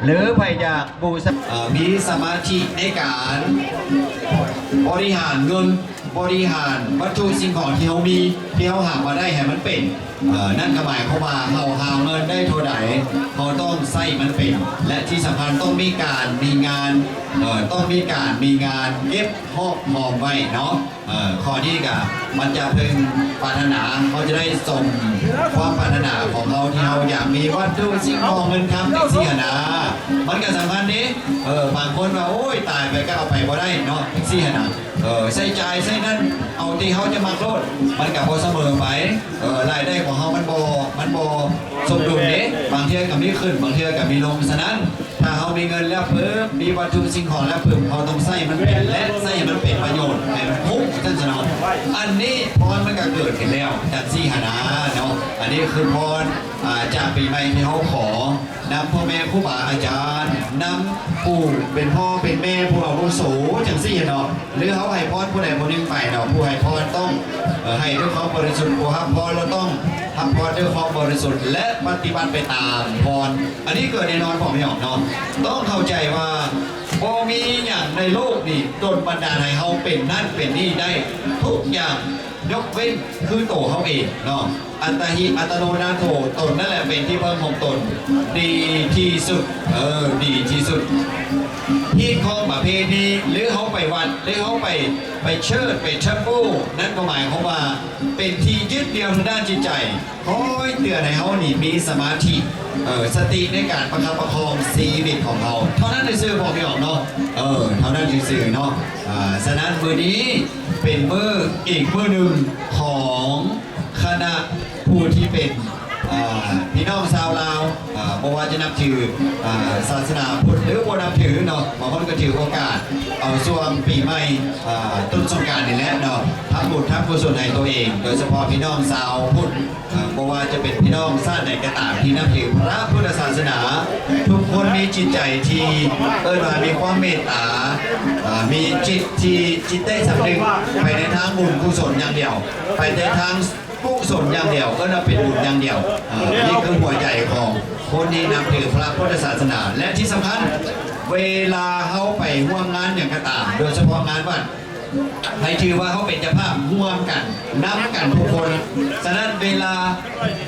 ຫຼືໃຜຢາກບູຊາ ເອີ ມີສະມາທິໃນການບໍລິຫານເງິນ ບໍລິຫານວັດຖຸສິ່ງຂອງທີ່ເຮົາມີ ທີ່ເຮົາຫາມາໄດ້ໃຫ້ມັນເປັນ ເອີ ນັ້ນກໍໝາຍຄວາມວ່າເຮົາຫາເງິນໄດ້ເທົ່າໃດ ເຮົາຕ້ອງໃຊ້ມັນເປັນ ແລະ ທີ່ສຳຄັນຕ້ອງມີການມີງານ ເອີ ຕ້ອງມີການມີງານເກັບຮວບຮວມໄວ້ເນາະ. ເອີ ຂໍ້ນີ້ກໍມັນຈະເພິ່ງປາດຖະໜາ ເຮົາຈະໄດ້ສົມຄວາມປາດຖະໜາຂອງເຮົາ ທີ່ເຮົາຢາກມີວັດຖຸສິ່ງຂອງເງິນຄຳຈັ່ງຊີ້ຫັ້ນນະ. ມັນກໍສຳຄັນເດ້ ເອີ ບາງຄົນວ່າ ໂອ້ຍ ຕາຍໄປກໍເອົາໄປບໍ່ໄດ້ເນາະ ຈັ່ງຊີ້ຫັ້ນນະ. ເອີ ໃຊ້ຈ່າຍໃຊ້ນັ້ນ ເອົາທີ່ເຮົາຈະມັກໂລດ ມັນກໍບໍ່ສະເໝີໄປ. ເອີ ລາຍໄດ້ຂອງເຮົາມັນບໍ່ ມັນບໍ່ສົມດຸນເດ້ ບາງເທື່ອກໍມີຂຶ້ນ ບາງເທື່ອກໍມີລົງ. ສະນັ້ນ ຖ້າເຮົາມີເງິນແລ້ວປຶບ ມີວັດຖຸສິ່ງຂອງແລ້ວປຶບ ເຮົາຕ້ອງໃຊ້ໃຫ້ມັນເປັນ ແລະ ໃຊ້ໃຫ້ມັນເປັນປະໂຫຍດ ໃຫ້ມັນຄຸ້ມ ວ່າຊັ້ນຊະເນາະ. ອັນນີ້ພອນມັນກໍເກີດຂຶ້ນແລ້ວ ຈັ່ງຊີ້ຫັ້ນນະເນາະ. ອັນນີ້ຄືພອນ ອ່າ ຈາກປີໃໝ່ທີ່ເຮົາຂໍນຳພໍ່ແມ່ຄູບາອາຈານ ນຳຜູ້ເປັນພໍ່ເປັນແມ່ ຜູ້ອາວຸໂສ ຈັ່ງຊີ້ເນາະ. ຫຼືເຮົາໃຫ້ພອນຜູ້ໃດຜູ້ໜຶ່ງໄປເນາະ ຜູ້ໃຫ້ພອນຕ້ອງ ເອີ ໃຫ້ດ້ວຍຄວາມບໍລິສຸດ ຜູ້ຮັບພອນລະຕ້ອງຮັບພອນດ້ວຍຄວາມບໍລິສຸດ ແລະ ປະຕິບັດໄປຕາມພອນ. ອັນນີ້ເກີດແນ່ນອນ ພໍ່ແມ່ພີ່ນ້ອງເນາະ. ຕ້ອງເຂົ້າໃຈວ່າບໍ່ມີຫຍັງໃນໂລກນີ້ດົນບັນດານໃຫ້ເຮົາເປັນນັ້ນເປັນນີ້ໄດ້ ທຸກຢ່າງ ຍົກເວັ້ນຄືໂຕເຮົາເອງເນາະ. ອັດຕະຫິ ອັດຕະໂນນາໂຖ ຕົນນັ້ນແຫຼະເປັນທີ່ເພິ່ງຂອງຕົນ ດີທີ່ສຸດ ເອີ ດີທີ່ສຸດ. ຮີດຄອງປະເພນີ ຫຼືເຮົາໄປວັດ ຫຼືເຮົາໄປ ໄປເຊີດ ໄປເທີມເບິນ ນັ້ນກໍໝາຍຄວາມວ່າເປັນທີ່ຍຶດດຽວທາງດ້ານຈິດໃຈ ຄອຍເຕືອນໃຫ້ເຮົານີ້ມີສະມາທິ ເອີ ສະຕິໃນການປະຄັບປະຄອງຊີວິດຂອງເຮົາ ເທົ່ານັ້ນຊື່ໆ ພໍ່ແມ່ພີ່ນ້ອງເນາະ. ເອີ ເທົ່ານັ້ນຊື່ໆເນາະ. ອາ ສະນັ້ນມື້ນີ້ເປັນມື້ ອີກມື້ໜຶ່ງຂອງຄະນະຜູ້ທີ່ເປັນ ອາ ພີ່ນ້ອງຊາວລາວ ອາ ບໍ່ວ່າຈະນັບຖື ອາ ສາສະໜາພຸດ ຫຼືບໍ່ນັບຖືເນາະ. ບາງຄົນກໍຖືໂອກາດເອົາຊ່ວງປີໃໝ່ ອາ ຕົ້ນສົງການນີ້ແຫຼະເນາະ ທຳບຸນທຳກຸສົນໃຫ້ຕົວເອງ ໂດຍສະເພາະພີ່ນ້ອງຊາວພຸດ ເອີ ບໍ່ວ່າຈະເປັນພີ່ນ້ອງຊາດໃດກໍຕາມທີ່ນັບຖືພະພຸດທະສາສະໜາ ທຸກຄົນມີຈິດໃຈທີ່ເອີ້ນວ່າມີຄວາມເມດຕາ ເອີ ມີຈິດທີ່ ຈິດໃຕ້ສຳນຶກໄປໃນທາງບຸນກຸສົນຢ່າງດຽວ ໄປແຕ່ທາງກຸສົນຢ່າງດຽວ ເອີ້ນວ່າເປັນບຸນຢ່າງດຽວ. ເອີ ນີ້ຄືຫົວໃຈຂອງຄົນທີ່ນັບຖືພະພຸດທະສາສະໜາ ແລະ ທີ່ສຳຄັນ ເວລາເຮົາໄປຮ່ວມງານຫຍັງກໍຕາມ ໂດຍສະເພາະງານວັດ ໃຫ້ຖືວ່າເຮົາເປັນເຈົ້າພາບຮ່ວມກັນ ນຳກັນທຸກຄົນ. ສະນັ້ນເວລາ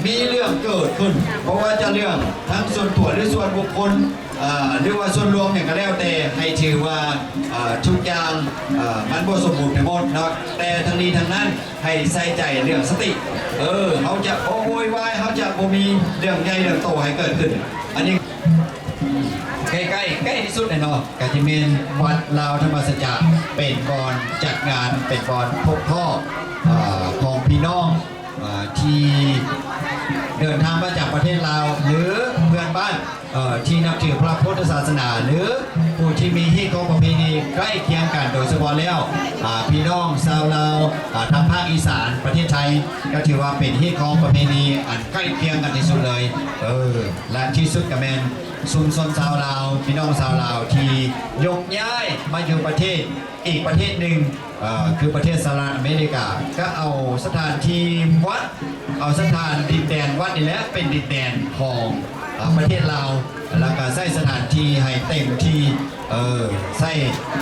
ມີເລື່ອງເກີດຂຶ້ນ ບໍ່ວ່າຈະເລື່ອງທັງສ່ວນຕົວ ຫຼື ສ່ວນບຸກຄົນ ເອີ ຫຼືວ່າສ່ວນລວມຫຍັງກໍແລ້ວແຕ່ ໃຫ້ຖືວ່າ ເອີ ທຸກຢ່າງ ເອີ ມັນບໍ່ສົມບູນໄປໝົດເນາະ. ແຕ່ທັງນີ້ທັງນັ້ນ ໃຫ້ໃສ່ໃຈເລື່ອງສະຕິ ເອີ ເຮົາຈະບໍ່ໂວຍວາຍ ເຮົາຈະບໍ່ມີເລື່ອງໃຫຍ່ເລື່ອງໂຕໃຫ້ເກີດຂຶ້ນ. ອັນນີ້ ໃກ້ໆ ໃກ້ທີ່ສຸດແຫຼະເນາະ ກະຈະແມ່ນວັດລາວທຳມະສັດຈະ ເປັນບ່ອນຈັດງານ ເປັນບ່ອນພົບພໍ້ ເອີ ຂອງພີ່ນ້ອງ ເອີ ທີ່ເດີນທາງມາຈາກປະເທດລາວ ຫຼື ເພື່ອນບ້ານ ເອີ ທີ່ນັບຖືພະພຸດທະສາສະໜາ ຫຼື ຜູ້ທີ່ມີຮີດຄອງປະເພນີໃກ້ຄຽງກັນ ໂດຍສະເພາະແລ້ວ ອາ ພີ່ນ້ອງຊາວລາວ ອາ ທາງພາກອີສານປະເທດໄທ ກໍຖືວ່າເປັນຮີດຄອງປະເພນີອັນໃກ້ຄຽງກັນທີ່ສຸດເລີຍ ເອີ ແລະ ທີ່ສຸດກໍແມ່ນ ຊຸມຊົນຊາວລາວ ພີ່ນ້ອງຊາວລາວທີ່ຍົກຍ້າຍມາຢູ່ປະເທດ ອີກປະເທດໜຶ່ງ ເອີ ຄືປະເທດສະຫະລັດອາເມລິກາ ກໍເອົາສະຖານທີ່ວັດ ເອົາສະຖານດິນແດນວັດນີ້ແຫຼະ ເປັນດິນແດນຂອງ ເອີ ປະເທດລາວ ແລ້ວກໍໃຊ້ສະຖານທີ່ໃຫ້ເຕັມທີ່ ເອີ ໃຊ້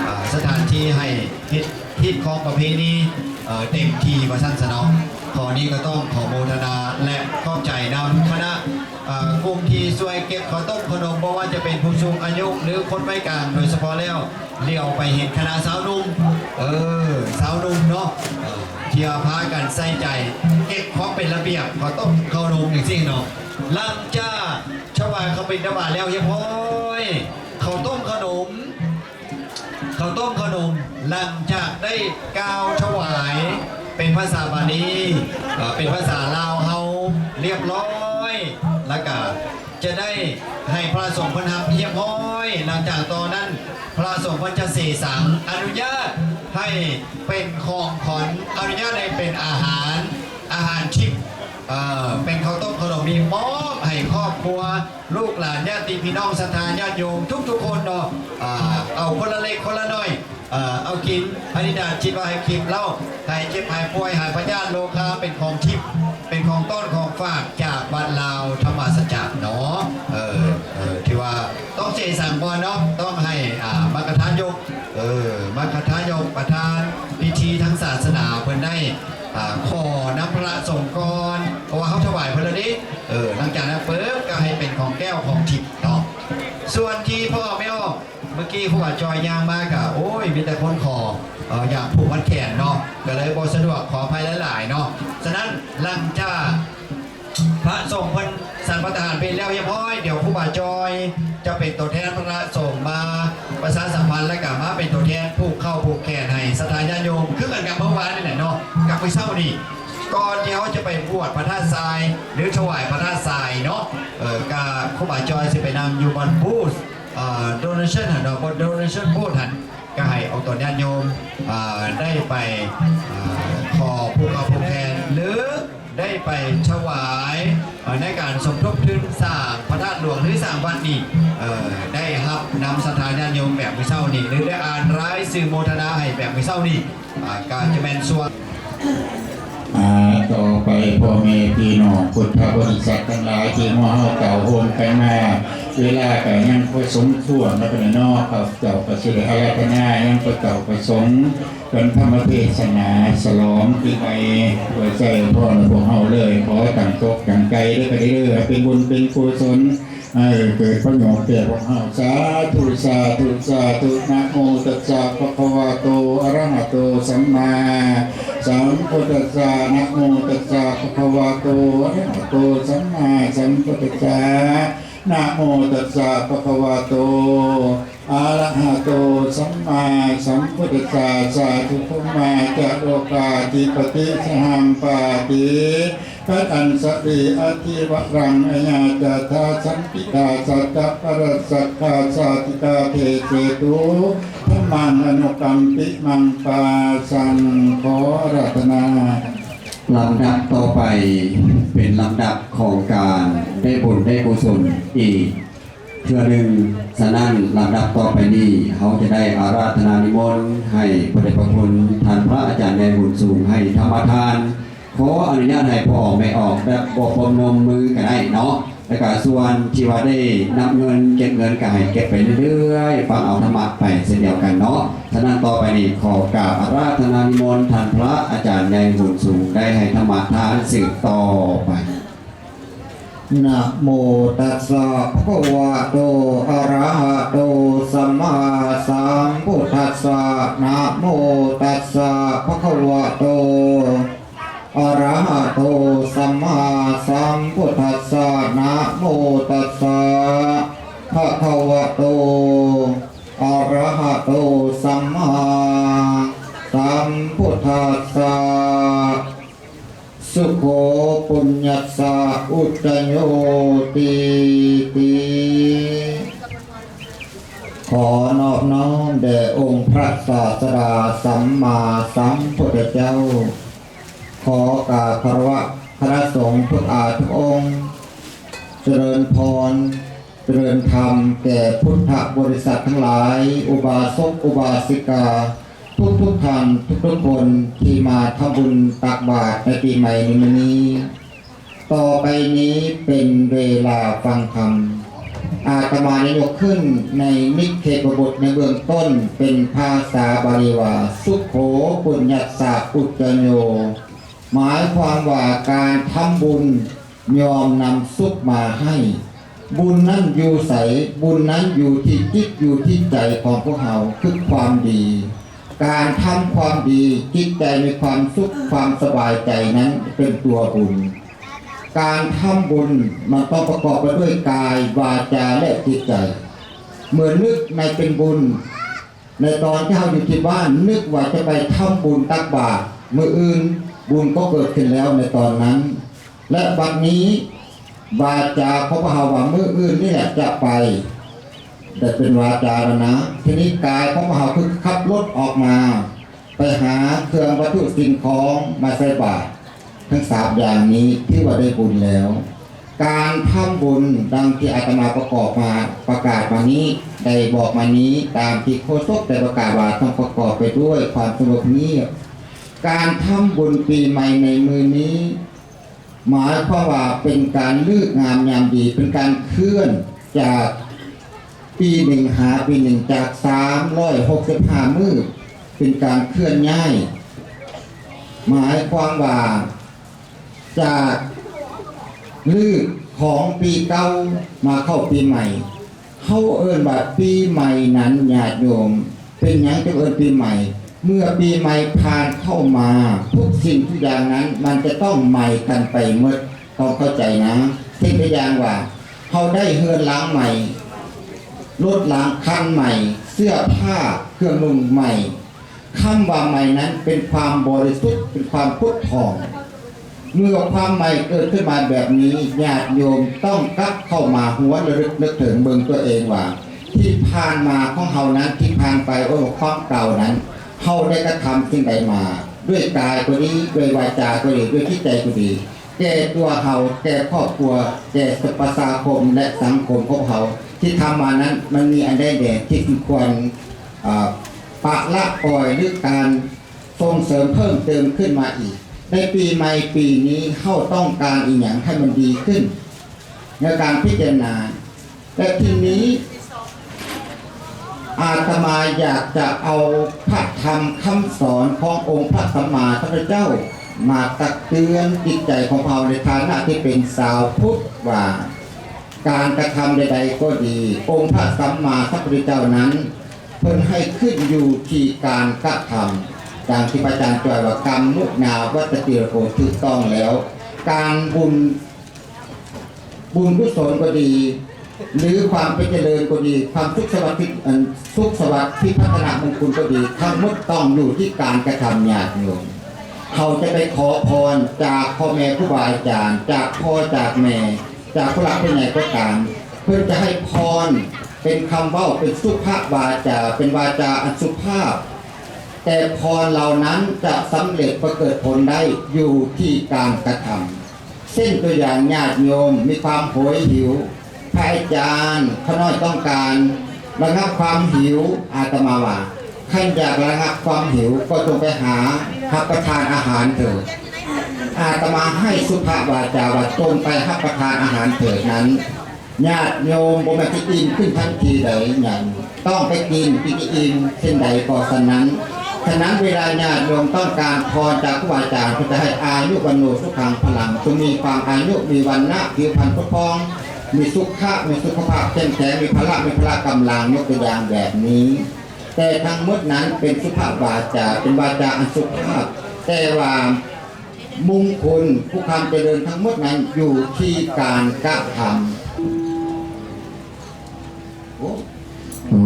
ເອີ ສະຖານທີ່ໃຫ້ເຮັດຮີດຄອງປະເພນີ ເອີ ເຕັມທີ່ວ່າຊັ້ນຊະເນາະ. ຂໍ້ນີ້ກໍຕ້ອງຂໍໂມທະນາ ແລະ ຂອບໃຈນຳຄະນະ ເອີ ກຸ່ມທີ່ຊ່ວຍເກັບເຂົ້າຕົ້ມເຂົ້າໜົມ ບໍ່ວ່າຈະເປັນຜູ້ສູງອາຍຸ ຫຼື ຄົນໄວກາງ ໂດຍສະເພາະແລ້ວ ຫຼຽວໄປເຫັນຄະນະຊາວໜຸ່ມ ເອີ ຊາວໜຸ່ມເນາະ ເອີ ທີ່ວ່າພາກັນໃສ່ໃຈເກັບຄວາມເປັນລະບຽບເຂົ້າຕົ້ມເຂົ້າໜົມຈັ່ງຊີ້ເນາະ. ຫຼັງຈາກຖວາຍເຂົ້າບິນທະບາດແລ້ວຮຽບຮ້ອຍ ເຂົ້າຕົ້ມເຂົ້າໜົມ ເຂົ້າຕົ້ມເຂົ້າໜົມ ຫຼັງຈາກໄດ້ກ່າວຖວາຍເປັນພາສາບາລີ ເອີ ເປັນພາສາລາວເຮົາຮຽບຮ້ອຍ ແລ້ວກະຈະໄດ້ໃຫ້ພະສົງເພິ່ນຮັບຮຽບຮ້ອຍ. ຫຼັງຈາກຕອນນັ້ນ ພະສົງເພິ່ນຈະເສສັງ ອະນຸຍາດໃຫ້ເປັນຂອງຂວັນ ອະນຸຍາດໃຫ້ເປັນອາຫານ ອາຫານທິບ ເອີ ເປັນເຂົ້າຕົ້ມເຂົ້າໜົມ ມີມອບໃຫ້ຄອບຄົວ ລູກຫຼານ ຍາດຕິພີ່ນ້ອງ ສັດທາຍາດໂຍມທຸກໆຄົນເນາະ ເອົາຄົນລະເລັກຄົນລະໜ້ອຍ ເອົາກິນ. ອະທິຖານຈິດວ່າໃຫ້ກິນເຫຼົ້າ ໃຫ້ເຈັບຫາຍປ່ວຍ ຫາຍພະຍາດໂລຄາ ເປັນຂອງທິບ ເປັນຂອງຕ້ອນຂອງຝາກຈາກວັດລາວທຳມະສັດຈະເນາະ. ເອີ ເອີ ຖືວ່າຕ້ອງເສສັງກ່ອນເນາະ ຕ້ອງໃຫ້ ອາ ມັກຄະທາຍົກ ເອີ ມັກຄະທາຍົກ ປະທານພິທີທາງສາສະໜາ ເພິ່ນໄດ້ ອາ ຂໍນຳພະສົງກ່ອນ ພາະວ່າເຮົາຖວາຍເພິ່ນແລ້ວເດ້. ເອີ ຫຼັງຈາກນັ້ນປຶບ ກໍໃຫ້ເປັນຂອງແກ້ວຂອງທິບເນາະ. ສ່ວນທີ່ພໍ່ແມ່ອອກ ເມື່ອກີ້ຄູບາຈອຍຍ່າງມາກໍ ໂອ້ຍ ມີແຕ່ຄົນຂໍ ເອີ ຢາກຜູກມັດແຂນເນາະ ກໍເລີຍບໍ່ສະດວກ ຂໍອະໄພຫຼາຍໆເນາະ. ສະນັ້ນ ຫຼັງຈາກ ພະສົງເພິ່ນສັນພັດຕາຫານເພນແລ້ວຮຽບຮ້ອຍ ດຽວຄູບາຈອຍຈະເປັນຕົວແທນພະສົງມາປະຊາສຳພັນ ແລະກະມາເປັນຕົວແທນຜູກເຂົ້າຜູກແຂນໃຫ້ສັດທາຍາດໂຍມ ຄືກັນກັບມື້ວານນີ້ແຫຼະເນາະ ກັບມື້ເຊົ້ານີ້ ກ່ອນທີ່ເຮົາຈະໄປບວດພະທາດຊາຍ ຫຼືຖວາຍພະທາດຊາຍເນາະ. ເອີ ກະຄູບາຈອຍຊິໄປນັ່ງຢູ່ບ່ອນບູດ ເອີ ໂດເນເຊິນຫັ້ນເນາະ ບ່ອນໂດເນເຊິນບູດຫັ້ນ ກະໃຫ້ອອກຕົນຍາດໂຍມ ເອີ ໄດ້ໄປ ເອີ ຂໍຜູກເຂົ້າຜູກແຂນ ຫຼື ໄດ້ໄປຖວາຍ ເອີ ໃນການສົມທົບທຶນສ້າງພະທາດຫຼວງ ຫຼື ສ້າງວັດນີ້ ເອີ ໄດ້ຮັບນຳສັດທາຍາດໂຍມແບບມື້ເຊົ້ານີ້ ຫຼື ໄດ້ອ່ານລາຍຊື່ໂມທະນາໃຫ້ແບບມື້ເຊົ້ານີ້ ອາ ກໍຈະແມ່ນສ່ວນ ອາ ຕໍ່ໄປພໍ່ແມ່ພີ່ນ້ອງພຸດທະບໍລິສັດທັງຫຼາຍ ທີ່ມາເຮົາເຈົ້າໂຮມກັນມາ ເວລາກໍຍັງພໍສົມຄວນເນາະ ເນາະ ຂ້າພະເຈົ້າກໍຊິໄດ້ອາລາທະນາຍັງພະເຈົ້າພະສົງ ເປັນທຳມະເທສະໜາສະຫຼອງປີໃໝ່ ເພື່ອໃຊ້ພອນພວກເຮົາເລີຍ. ຂໍຕັ້ງຕົກຕັ້ງໃຈເດີ ກໍໄດ້ເດີ ໃຫ້ເປັນບຸນເປັນກຸສົນ ໃຫ້ເກີດປະໂຫຍດແກ່ພວກເຮົາ. ສາທຸ ສາທຸ ສາທຸ. ນະໂມຕັດສະ ພະຄະວະໂຕ ອະລະຫະໂຕ ສຳມາສຳພຸດທັດສະ. ນະໂມຕັດສະ ພະຄະວະໂຕ ອະລະຫະໂຕ ສຳມາສຳພຸດທັດສະ. ນະໂມຕັດສະ ພະຄະວະໂຕ ອະລະຫະໂຕ ສຳມາສຳພຸດທັດສະ. ສາທຸ ພູມມາຈະໂລກາທິປະຕິ ສະຫັງປາຕິ ກະຕັນສະຕິ ອະທິວະລັງ ອາຍາຈະທາ ສັນຕິດາ ສັດຕະປະລະສັກຂາ ສາທິກາ ເທເສຕຸ ທຳມັງ ອະນຸກຳປິມັງ ປາສັງ. ຂໍອາລາທະນາ. ລຳດັບຕໍ່ໄປເປັນລຳດັບຂອງການໄດ້ບຸນໄດ້ກຸສົນອີກເທື່ອໜຶ່ງ. ສະນັ້ນ ລຳດັບຕໍ່ໄປນີ້ ເຮົາຈະໄດ້ອາລາທະນານິມົນໃຫ້ພະເດດພະຄຸນທ່ານພະອາຈານໃຫຍ່ບຸນສູງໃຫ້ທຳມະທານ. ຂໍອະນຸຍາດໃຫ້ພໍ່ອອກແມ່ອອກແບບບໍ່ປົມນົມມືກໍໄດ້ເນາະ. ແລ້ວກະສ່ວນທີ່ວ່າໄດ້ນັບເງິນເກັບເງິນກໍໃຫ້ເກັບໄປເລື້ອຍໆ ຟັງເອົາທຳມະໄປເຊັ່ນດຽວກັນເນາະ. ສະນັ້ນຕໍ່ໄປນີ້ ຂໍກາບອາລາທະນານິມົນທ່ານພະອາຈານໃຫຍ່ບຸນສູງໄດ້ໃຫ້ທຳມະທານສືບຕໍ່ໄປ. ນະໂມຕັດສະ ພະຄະວະໂຕ ອະລະຫະໂຕ ສຳມາສຳພຸດທັດສະ. ນະໂມຕັດສະ ພະຄະວະໂຕ ອະລະຫະໂຕ ສຳມາສຳພຸດທັດສະ. ນະໂມຕັດສະ ພະຄະວະໂຕ ອະລະຫະໂຕ ສຳມາສຳພຸດທັດສະ. ສຸໂຂ ປຸນຍັດສະ ອຸດຈະໂຍ ຕີຕິ. ຂໍນອບນ້ອມແດ່ອົງພະສາສະດາສຳມາສຳພຸດທະເຈົ້າ. ຂໍກາບຄາລະວະຄະນະສົງທຸກອາທຸກອົງ. ຈະເລີນພອນ ຈະເລີນທຳແກ່ພຸດທະບໍລິສັດທັງຫຼາຍ, ອຸບາສົກອຸບາສິກາ ທຸກໆທ່ານ ທຸກໆຄົນທີ່ມາທຳບຸນຕັກບາດໃນປີໃໝ່ໃນມື້ນີ້. ຕໍ່ໄປນີ້ເປັນເວລາຟັງທຳ. ອາດຕະມາໄດ້ຍົກຂຶ້ນໃນນິເຄປະບົດໃນເບື້ອງຕົ້ນເປັນພາສາບາລີວ່າ ສຸໂຂ ປຸນຍັດສະ ອຸດຈະໂຍ ໝາຍຄວາມວ່າການທຳບຸນ ຍ່ອມນຳສຸກມາໃຫ້. ບຸນນັ້ນຢູ່ໃສ? ບຸນນັ້ນຢູ່ທີ່ຈິດ, ຢູ່ທີ່ໃຈຂອງພວກເຮົາ, ຄືຄວາມດີ. ການທຳຄວາມດີ, ຈິດໃຈມີຄວາມສຸກ, ຄວາມສະບາຍໃຈນັ້ນເປັນຕົວບຸນ. ການທຳບຸນມັນຕ້ອງປະກອບໄປດ້ວຍກາຍ, ວາຈາ ແລະ ຈິດໃຈ. ເມື່ອນຶກໃນເປັນບຸນ, ໃນຕອນທີ່ເຮົາຢູ່ທີ່ບ້ານ ນຶກວ່າຈະໄປທຳບຸນຕັກບາດ, ມື້ອື່ນບຸນກໍເກີດຂຶ້ນແລ້ວໃນຕອນນັ້ນ. ແລະ ບັດນີ້ວາຈາຂອງພວກເຮົາວ່າ ມື້ອື່ນນີ້ແຫຼະຈະໄປ, ແຕ່ເປັນວາຈາແລ້ວນະ. ທີນີ້ກາຍຂອງພວກເຮົາຄືຂັບລົດອອກມາ ໄປຫາເຄື່ອງວັດຖຸສິ່ງຂອງມາໃສ່ບາດ. ທັງສາມຢ່າງນີ້ຖືວ່າໄດ້ບຸນແລ້ວ. ການທຳບຸນດັ່ງທີ່ອາດຕະມາປະກອບມາ, ປະກາດມານີ້, ໄດ້ບອກມານີ້, ຕາມທີ່ໂຄສົກໄດ້ປະກາດວ່າຕ້ອງປະກອບໄປດ້ວຍຄວາມສະຫງົບງຽບ. ການທຳບຸນປີໃໝ່ໃນມື້ນີ້ ໝາຍຄວາມວ່າເປັນການເລີກງາມຍາມດີ, ເປັນການເຄື່ອນຈາກ ປີໜຶ່ງຫາປີໜຶ່ງ ຈາກສາມຮ້ອຍຫົກສິບຫ້າມື້ ເປັນການເຄື່ອນຍ້າຍ. ໝາຍຄວາມວ່າ ຈາກ ລືກຂອງປີເກົ່າມາເຂົ້າປີໃໝ່. ເຮົາເອີ້ນວ່າປີໃໝ່ນັ້ນ ຍາດໂຍມ, ເປັນຫຍັງຈຶ່ງເອີ້ນປີໃໝ່? ເມື່ອປີໃໝ່ຜ່ານເຂົ້າມາ, ທຸກສິ່ງທຸກຢ່າງນັ້ນມັນຈະຕ້ອງໃໝ່ກັນໄປໝົດ, ຕ້ອງເຂົ້າໃຈນະ. ເຊັ່ນຕົວຢ່າງວ່າ ເຮົາໄດ້ເຮືອນຫຼັງໃໝ່, ລົດລາງຄັນໃໝ່, ເສື້ອຜ້າເຄື່ອງນຸ່ງໃໝ່, ຄຳວ່າໃໝ່ນັ້ນເປັນຄວາມບໍລິສຸດ, ເປັນຄວາມຜຸດຜ່ອງ. ເມື່ອຄວາມໃໝ່ເກີດຂຶ້ນມາແບບນີ້, ຍາດໂຍມຕ້ອງກັບເຂົ້າມາຫວນລະລຶກນຶກເຖິງເບິ່ງຕົວເອງວ່າ ທີ່ຜ່ານມາຂອງເຮົານັ້ນ, ທີ່ຜ່ານໄປ, ໂອ້ ຄວາມເກົ່ານັ້ນ, ເຮົາໄດ້ກະທຳສິ່ງໃດມາ, ດ້ວຍກາຍກໍດີ, ດ້ວຍວາຈາກໍດີ, ດ້ວຍຈິດໃຈກໍດີ, ແກ່ຕົວເຮົາ, ແກ່ຄອບຄົວ, ແກ່ປະຊາຄົມ ແລະ ສັງຄົມຂອງເຮົາ, ທີ່ທຳມານັ້ນ ມັນມີອັນໃດແດ່ທີ່ສົມຄວນ ອາ ປະລະປ່ອຍ ຫຼື ການສົ່ງເສີມເພີ່ມເຕີມຂຶ້ນມາອີກ. ໃນປີໃໝ່ປີນີ້ ເຮົາຕ້ອງການອີ່ຫຍັງໃຫ້ມັນດີຂຶ້ນ ໃນການພິຈາລະນາ. ແລະ ທີນີ້ ອາດຕະມາຢາກຈະເອົາພະທຳຄຳສອນຂອງອົງພະສຳມາສຳພຸດທະເຈົ້າ ມາຕັກເຕືອນຈິດໃຈຂອງເຮົາ ໃນຖານະທີ່ເປັນຊາວພຸດວ່າ ການກະທຳໃດໆກໍດີ, ອົງພະສຳມາສຳພຸດທະເຈົ້ານັ້ນ ເພິ່ນໃຫ້ຂຶ້ນຢູ່ທີ່ການກະທຳ, ດັ່ງທີ່ພະອາຈານຈ່ອຍວ່າ ກຳມຸນາວັດຕະຕິໂລໂກ ຖືກຕ້ອງແລ້ວ. ການບຸນ, ບຸນກຸສົນກໍດີ ຫຼື ຄວາມເປັນຈະເລີນກໍດີ, ຄວາມສຸກສະຫວັດ, ອັນ ສຸກສະຫວັດ, ພິພັດທະນະມຸງຄຸນກໍດີ, ທັງໝົດຕ້ອງຢູ່ທີ່ການກະທຳ, ຍາດໂຍມ. ເຮົາຈະໄປຂໍພອນຈາກພໍ່ແມ່ຄູບາອາຈານ, ຈາກພໍ່ຈາກແມ່, ຈາກຜູ້ຫຼັກຜູ້ໃຫຍ່ກໍຕາມ, ເພິ່ນຈະໃຫ້ພອນເປັນຄຳເວົ້າ, ເປັນສຸພະວາຈາ, ເປັນວາຈາອັນສຸພາບ, ແຕ່ພອນເຫຼົ່ານັ້ນຈະສຳເລັດປະເກີດຜົນໄດ້ຢູ່ທີ່ການກະທຳ. ເຊັ່ນຕົວຢ່າງ, ຍາດໂຍມມີຄວາມໂຫຍຫິວ, ພະອາຈານຂ້ານ້ອຍຕ້ອງການລະງັບຄວາມຫິວ, ອາດຕະມາວ່າ ຄັນຢາກລະງັບຄວາມຫິວກໍຈົ່ງໄປຫາຮັບປະທານອາຫານເຖີດ. ອາດຕະມາໃຫ້ສຸພະວາຈາວ່າ ຈົ່ງໄປຮັບປະທານອາຫານເຖີດນັ້ນ, ຍາດໂຍມບໍ່ແມ່ນຊິອີ່ມຂຶ້ນທັນທີໃດ, ຍາດໂຍມຕ້ອງໄປກິນ ຈຶ່ງຈະອີ່ມເຊັ່ນໃດກໍສະນັ້ນ. ສະນັ້ນ ເວລາຍາດໂຍມຕ້ອງການພອນຈາກຄູບາອາຈານ, ເພິ່ນຈະໃຫ້ອາຍຸ ວັນໂນ ສຸຂັງ ພະລັງ, ຈົ່ງມີຄວາມອາຍຸ ມີວັນນະ, ຜິວພັນພົດຜ່ອງ, ມີສຸຂະ, ມີສຸຂະພາບເຂັ້ມແຂງ, ມີພະລະ, ມີພະລະກຳລັງ, ຍົກຕົວຢ່າງແບບນີ້. ແຕ່ທັງໝົດນັ້ນເປັນສຸພະວາຈາ, ເປັນວາຈາອັນສຸພາບ, ແຕ່ວ່າມຸງຄຸນ, ຄຸນຄຳຈະເລີນ ທັງໝົດນັ້ນຢູ່ທີ່ການກະທຳ. ໂອ້ ໂອ້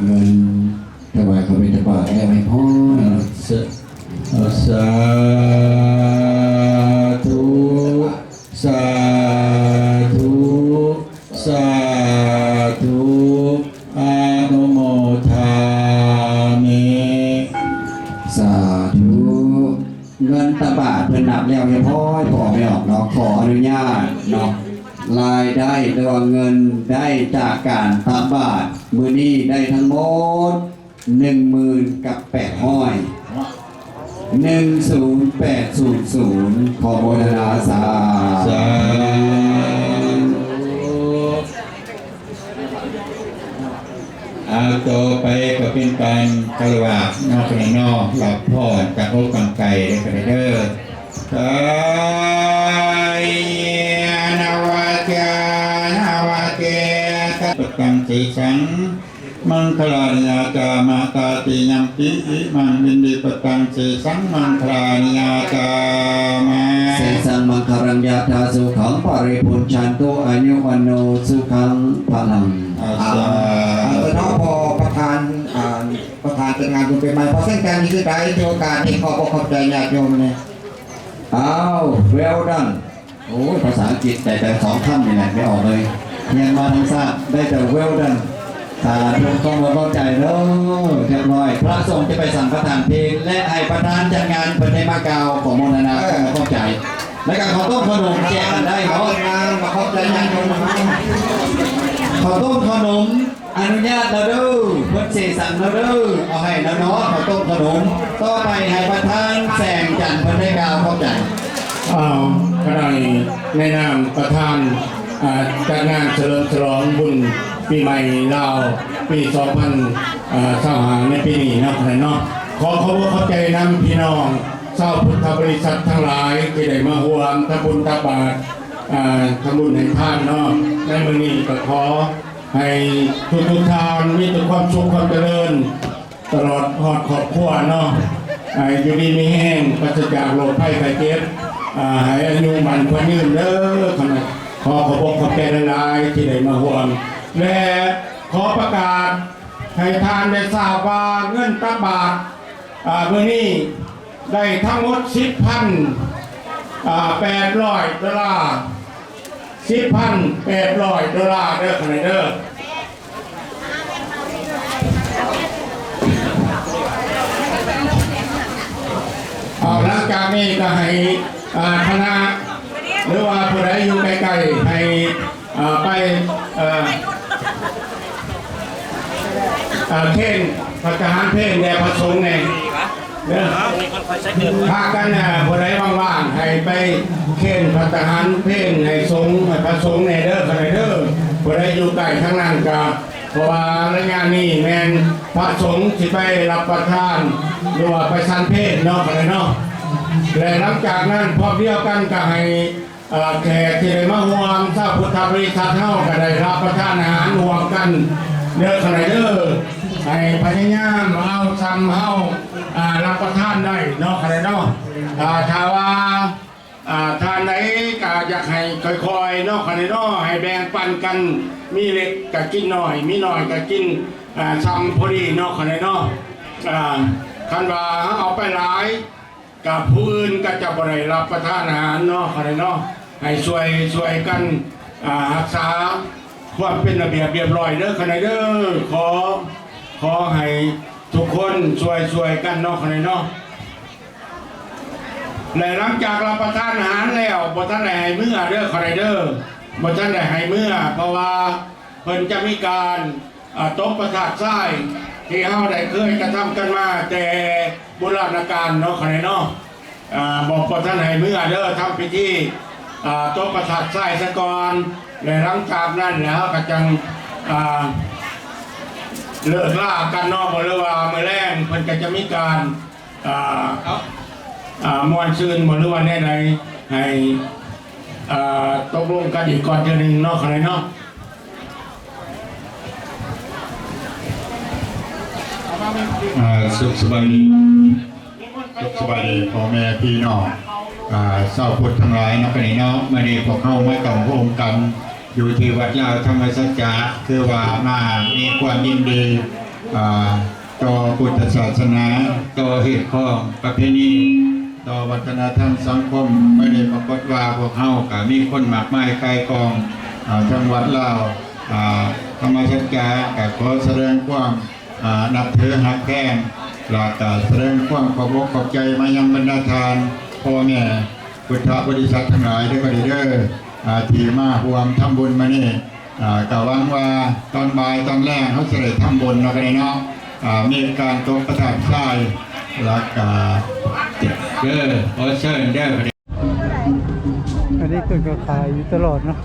ເງິນຖວາຍເຂົ້າບິນທະບາດແລ້ວໃຫ້ພອນ. ສາ ສາທຸ ສາທຸ ສາທຸ ອະນຸໂມທາມິ ສາທຸ. ເງິນຕັກບາດເພິ່ນນັບແລ້ວຮຽບຮ້ອຍ ພໍ່ແມ່ອອກເນາະ. ຂໍອະນຸຍາດເນາະ, ລາຍໄດ້ ຫຼືວ່າເງິນໄດ້ຈາກການຕັກບາດມື້ນີ້ໄດ້ທັງໝົດ ໜຶ່ງໝື່ນກັບແປດຮ້ອຍ ໜຶ່ງສູນແປດສູນສູນ ຂໍໂມທະນາສາ ສາທຸ. ອາ ຕໍ່ໄປກໍເປັນການຄາລະວະເນາະ ເນາະ ຮັບພອນຈາກໂອກາງໄກເດີ ສາຍຍານະວາຈານະວາເກ ປະຕັງເສສັງ ມັງຄະລານິຍາຈາມະ ຕາຕິຍຳປິ ອິມັງ ວິນດີ ປະຕັງເສສັງ ມັງຄະລານິຍາຈາມະ ເສສັງ ມັງຄະລັງ ຍະຖາ ສຸຂັງ ປະລິພຸນຈັນຕຸ ອາຍຸ ວັນໂນ ສຸຂັງ ພະລັງ. ອາ ສາທຸ ອາ ເນາະ ພໍປະທານ ອາ ປະທານຈັດງານບຸນປີໃໝ່ ພໍເຊັ່ນກັນ ນີ້ຄືໄດ້ຖືໂອກາດນີ້ ຂອບອົກຂອບໃຈຍາດໂຍມແດ່. ອ້າວ ເວລດັນ. ໂອ້ຍ ພາສາອັງກິດໄດ້ແຕ່ສອງຄຳນີ້ແຫຼະ ໄປອອກເລີຍ ຮຽນມາທັງຊາດໄດ້ແຕ່ ເວລດັນ. ສາທຸ ຂໍຂອບໃຈເດີ ຮຽບຮ້ອຍ ພະສົງຈະໄປສັງປະທານເພນ ແລະ ໃຫ້ປະທານຈັດງານເພິ່ນໄດ້ມາກ່າວ ຂໍໂມທະນາ ເອີ ຂອບໃຈ ແລະ ກໍເຂົ້າຕົ້ມເຂົ້າໜົມແຈກກັນໄດ້ເນາະ ມາຂອບໃຈຍາດໂຍມ ເຂົ້າຕົ້ມເຂົ້າໜົມ ອະນຸຍາດແລ້ວເດີ ເພິ່ນເສສັງແລ້ວເດີ ເອົາໃຫ້ແລ້ວເນາະ ເຂົ້າຕົ້ມເຂົ້າໜົມ. ຕໍ່ໄປໃຫ້ປະທານແສງຈັນເພິ່ນໄດ້ກ່າວຂອບໃຈ. ເອົາ ກໍໄດ້ໃນນາມປະທານ ອາ ຈັດງານສະເຫຼີມສະຫຼອງບຸນປີໃໝ່ລາວ ປີສອງພັນຊາວຫ້າ ໃນປີນີ້ເນາະ ເນາະ ຂໍຂອບອົກຂອບໃຈນຳພີ່ນ້ອງຊາວພຸດທະບໍລິສັດທັງຫຼາຍ ທີ່ໄດ້ມາຮ່ວມທຳບຸນຕັກບາດ ອ່າ ທຳບຸນໃຫ້ທານເນາະ ໃນມື້ນີ້ກໍຂໍໃຫ້ທຸກໆທ່ານມີແຕ່ຄວາມສຸກຄວາມຈະເລີນ ຕະຫຼອດຮອດຄອບຄົວເນາະ ໃຫ້ຢູ່ດີມີແຮງ ປາສະຈາກໂລກໄພໄຂ້ເຈັບ ອ່າ ໃຫ້ອາຍຸໝັ້ນຂວັນຍືນເດີ. ຂໍຂອບອົກຂອບໃຈຫຼາຍໆ ທີ່ໄດ້ມາຮ່ວມ ແລະ ຂໍປະກາດໃຫ້ທ່ານໄດ້ຊາບວ່າ ເງິນຕັກບາດ ອ່າ ມື້ນີ້ ໄດ້ທັງໝົດສິບພັນ ອ່າ ແປດຮ້ອຍໂດລາ ສິບພັນແປດຮ້ອຍໂດລາເດີ ຂະໜ້ອຍເດີ. ເອົາ ຫຼັງຈາກນີ້ກໍໃຫ້ ອ່າ ຄະນະ ຫຼືວ່າຜູ້ໃດຢູ່ໃກ້ໆ ໃຫ້ ອ່າ ໄປ ເອີ ອ່າ ເຄນພັດຕາຫານເພນແດ່ພະສົງແດ່ເດີ ພາກັນ ອ່າ ຜູ້ໃດວ່າງໆ ໃຫ້ໄປເຄນພັດຕາຫານເພນໃຫ້ສົງ ໃຫ້ພະສົງແດ່ເດີ ຂະໜ້ອຍເດີ. ຜູ້ໃດຢູ່ໃກ້ທາງນັ້ນກໍ ເພາະວ່າໄລຍະນີ້ແມ່ນພະສົງຊິໄປຮັບປະທານ ຫຼືວ່າໄປສັນເພນເນາະ ຂະໜ້ອຍເນາະ. ແລະ ຫຼັງຈາກນັ້ນ ພ້ອມດຽວກັນກໍໃຫ້ ເອີ ແຂກທີ່ໄດ້ມາຮ່ວມ ຊາວພຸດທະບໍລິສັດເຮົາກໍໄດ້ຮັບປະທານອາຫານຮ່ວມກັນເດີ ຂະໜ້ອຍເດີ. ໃຫ້ພະຍາຍາມເອົາສ່ຳເຮົາ ອ່າ ຮັບປະທານໄດ້ເນາະ ຂະໜ້ອຍເນາະ. ອ່າ ຖ້າວ່າ ອ່າ ທ່ານໃດກໍຢາກໃຫ້ຄ່ອຍໆເນາະ ຂະໜ້ອຍເນາະ ໃຫ້ແບ່ງປັນກັນ ມີເລັກກໍກິນໜ້ອຍ ມີໜ້ອຍກໍກິນ ອ່າ ສ່ຳພໍດີເນາະ ຂະໜ້ອຍເນາະ. ອ່າ ຄັນວ່າເຮົາເອົາໄປຫຼາຍ ກັບຜູ້ອື່ນກໍຈະບໍ່ໄດ້ຮັບປະທານອາຫານເນາະ ຂະໜ້ອຍເນາະ. ໃຫ້ຊ່ວຍ ຊ່ວຍກັນ ອ່າ ຮັກສາຄວາມເປັນລະບຽບລຽບຮ້ອຍເດີ ຂະໜ້ອຍເດີ. ຂໍ ຂໍໃຫ້ທຸກຄົນຊ່ວຍ ຊ່ວຍກັນເນາະ ຂະໜ້ອຍເນາະ. ແລະ ຫຼັງຈາກຮັບປະທານອາຫານແລ້ວ ບໍ່ທັນໄດ້ໃຫ້ເມືອເດີ ຂະໜ້ອຍເດີ ບໍ່ທັນໄດ້ໃຫ້ເມືອ ເພາະວ່າເພິ່ນຈະມີການ ອ່າ ຕົບພະທາດຊາຍ ທີ່ເຮົາໄດ້ເຄີຍກະທຳກັນມາແຕ່ບູລານະການເນາະ ຂະໜ້ອຍເນາະ. ອ່າ ບໍ່ ບໍ່ທັນໃຫ້ເມືອເດີ ທຳພິທີ ອ່າ ຕົບພະທາດຊາຍສາກ່ອນ ແລະ ຫຼັງຈາກນັ້ນແລ້ວເຮົາກໍຈັ່ງ ອ່າ ເລີກລາກັນເນາະ ບໍ່ ຫຼືວ່າມື້ແລງເພິ່ນກໍຈະມີການ ອ່າ ອ່າ ມ່ວນຊື່ນບໍ່ ຫຼືວ່າແນວໃດ ໃຫ້ ອ່າ ຕົກລົງກັນອີກກ່ອນເທື່ອໜຶ່ງເນາະ ຂະໜ້ອຍເນາະ. ອ່າ ສຸກສະບາຍດີ ສຸກສະບາຍດີພໍ່ແມ່ພີ່ນ້ອງ ອ່າ ຊາວພຸດທັງຫຼາຍເນາະ ຂະໜ້ອຍເນາະ. ມື້ນີ້ພວກເຮົາມາຕັ້ງໂຮມກັນຢູ່ທີ່ວັດລາວທຳມະສັດຈະ ຄືວ່າມາມີຄວາມຍິນດີ ອ່າ ຕໍ່ພຸດທະສາສະໜາ ຕໍ່ຮີດຄອງປະເພນີ ຕໍ່ວັດທະນະທຳສັງຄົມ. ມື້ນີ້ປາກົດວ່າພວກເຮົາກໍມີຄົນມາກມາຍກ່າຍກອງ ອ່າ ທາງວັດລາວ ອ່າ ທຳມະສັດຈະ ກໍຂໍສະແດງຄວາມ ອ່າ ນັບຖືຮັກແພງ ແລ້ວກໍສະແດງຄວາມຂອບອົກຂອບໃຈມາຍັງບັນດາທ່ານພໍ່ແມ່ພຸດທະບໍລິສັດທັງຫຼາຍເດີ ກໍດີເດີ ອ່າ ທີ່ມາຮ່ວມທຳບຸນມື້ນີ້. ອ່າ ກໍຫວັງວ່າຕອນບ່າຍຕອນແລງເຮົາຈະໄດ້ທຳບຸນເນາະ ກໍໄດ້ເນາະ ອ່າ ມີການຕົບພະທາດຊາຍ ແລ້ວກໍ ເດີ ຂໍເຊີນເດີ. ອັນນີ້ເພິ່ນກໍຂາຍຢູ່ຕະຫຼອດເນາະ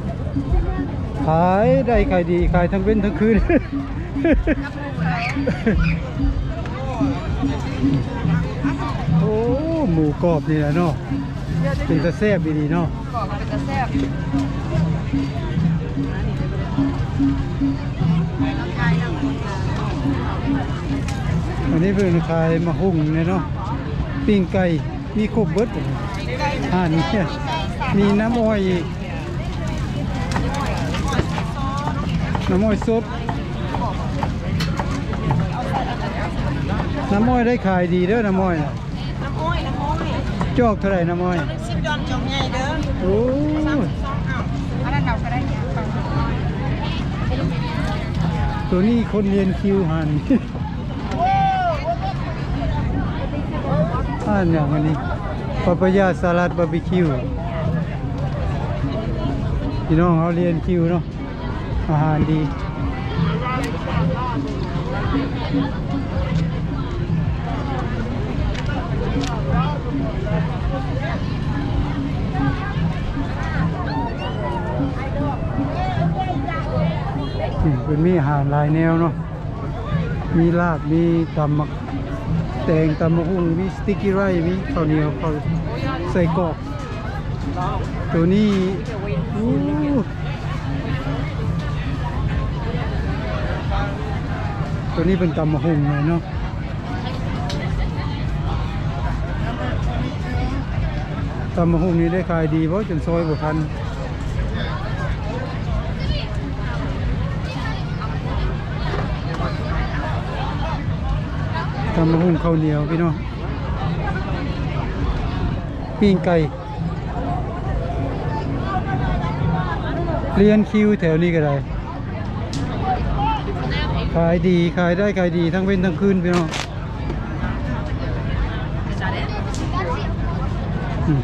ຂາຍໄດ້ຂາຍດີ ຂາຍທັງເວັນທັງຄືນ. ໂອ້ ໝູກອບນີ້ແຫຼະເນາະ ເປັນຕາແຊບອີ່ຫຼີເນາະ ກອບເປັນຕາແຊບ. ອັນນີ້ເພິ່ນຂາຍໝາກຫຸ່ງແດ່ເນາະ ປີ້ງໄກ່ ມີຄົບເບິດ ຮ້ານນີ້ ມີນ້ຳອ້ອຍອີກ ນ້ຳອ້ອຍສົດ ນ້ຳອ້ອຍໄດ້ຂາຍດີເດີ ນ້ຳອ້ອຍນະ. ນ້ຳອ້ອຍ ນ້ຳອ້ອຍ ຈອກເທົ່າໃດນ້ຳອ້ອຍ? ສິບດອນ ຈອກໃຫຍ່ເດີ. ໂອ້ຍ ສາມສິບສອງ ເອົາ ອັນນັ້ນເອົາກໍໄດ້. ໂຕນີ້ຄົນລຽນຄິວຫັ້ນ. ອ່ານຫຍັງອັນນີ້ ປາປາຢາສະລັດບາບີຄິວ ພີ່ນ້ອງເຮົາລຽນຄິວເນາະ ອາຫານດີ. ນີ້ເພິ່ນມີອາຫານຫຼາຍແນວເນາະ ມີລາບ ມີຕຳໝາກແຕງ ຕຳໝາກຫຸ່ງ ມີສະຕິກກີໄຣ ມີເຂົ້າໜຽວ ເຂົ້າ ໄສ້ກອກ. ໂຕນີ້ ໂອ້ ໂຕນີ້ເປັນຕຳບັກຫຸ່ງເນາະ. ຕຳບັກຫຸ່ງນີ້ໄດ້ຂາຍດີບໍ່ ຈົນຊອຍບໍ່ທັນ. ຕຳບັກຫຸ່ງເຂົ້າໜຽວພີ່ນ້ອງ ປີ້ງໄກ່ ລຽນຄິວແຖວນີ້ກໍໄດ້ ຂາຍດີ ຂາຍໄດ້ຂາຍດີທັງເວັນທັງຄືນພີ່ນ້ອງ. ອືມ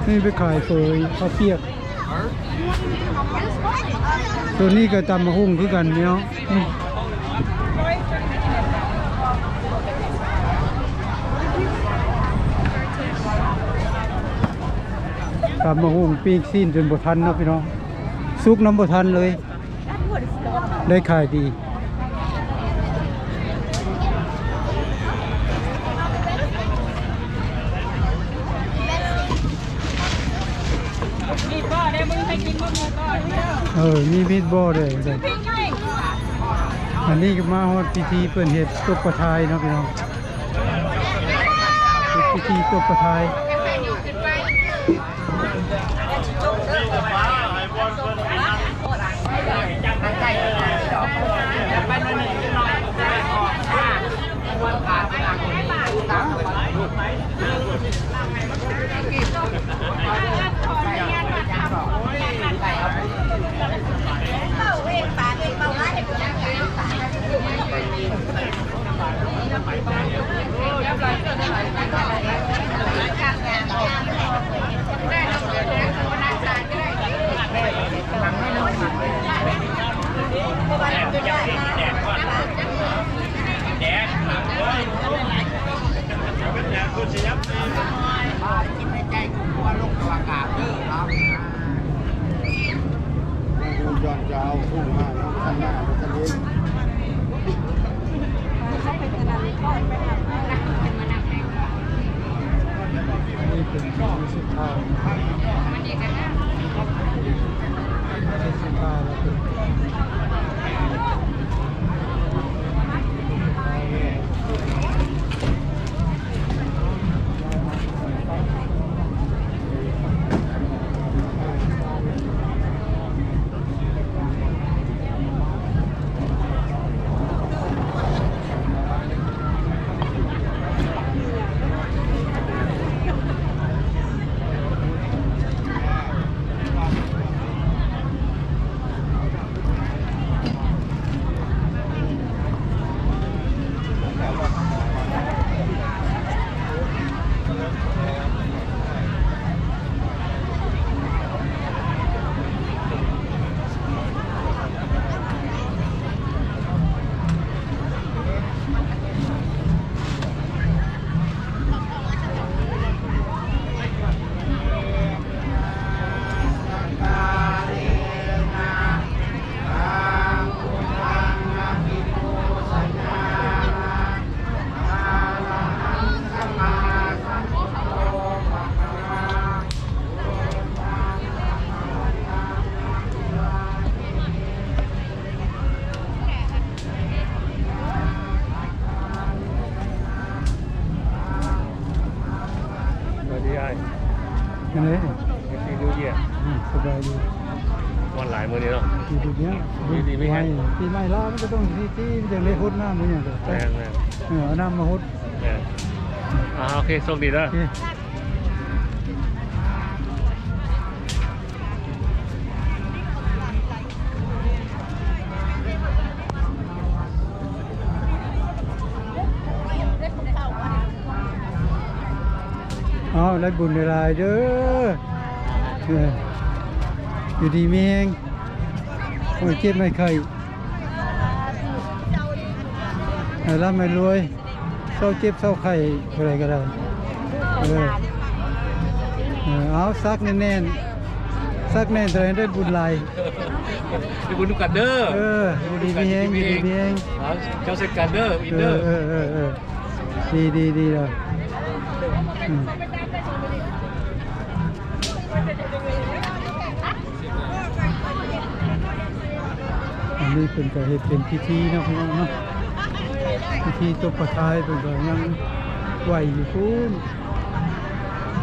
ນີ້ໄປຂາຍເຝີ ເຂົ້າປຽກ. ໂຕນີ້ກໍຕຳບັກຫຸ່ງຄືກັນພີ່ນ້ອງ. ຕຳບັກຫຸ່ງ ປີ້ງຊີ້ນຈົນບໍ່ທັນເນາະພີ່ນ້ອງ ສຸກນຳບໍ່ທັນເລີຍ ໄດ້ຂາຍດີ. ມີດບໍ່ໄດ້ ມຶງໃຫ້ກິນບໍ່ມີດບໍ່ ເອີ ມີມີດບໍ່ໄດ້. ອັນນີ້ກໍມາຮອດພິທີເພິ່ນເຮັດຕົກປະທາຍເນາະພີ່ນ້ອງ ເຮັດພິທີຕົກປະທາຍ. ສະບາຍດີອ້າຍ ແມ່ນເດ້ Happy New Year ອືມ ສະບາຍດີ ມ່ວນຫຼາຍມື້ນີ້ເນາະ ປີນີ້ ປີໃໝ່ລາວມັນກໍຕ້ອງຊິ ຊິຈັ່ງໄດ້ຫົດນ້ຳ ອີຫຍັງກໍ ແມ່ນໆ ເອີ ເອົານ້ຳມາຫົດ ແມ່ນ ອ່າ ໂອເຄ ໂຊກດີເດີ ໂອເຄ. ເອົາ ໄດ້ບຸນຫຼາຍໆເດີ ເອີ ຢູ່ດີມີແຮງ ໂອ້ຍ ເຈັບໄຂ້ ໃຫ້ລ່ຳໃຫ້ລວຍ ເຊົາເຈັບເຊົາໄຂ້ ເທົ່າໃດກໍໄດ້ ເອີ ເອີ ເອົາ ສັກແໜ້ນໆ ສັກແໜ້ນເທົ່າໃດໄດ້ບຸນຫຼາຍ ໄດ້ບຸນນຳກັນເດີ ເອີ ຢູ່ດີມີແຮງ ຢູ່ດີມີແຮງ ເອົາ ເຈົ້າໃສ່ກັນເດີ ເອີ ເອີ ເອີ ເອີ. ດີ ດີ ດີເລີຍ. ອືມ ອັນນີ້ເພິ່ນກໍເຮັດເປັນພິທີເນາະ ພີ່ນ້ອງເນາະ, ພິທີຕົບພະທາຍເພິ່ນກໍຍັງໄຫວ້ຢູ່ພຸ້ນ.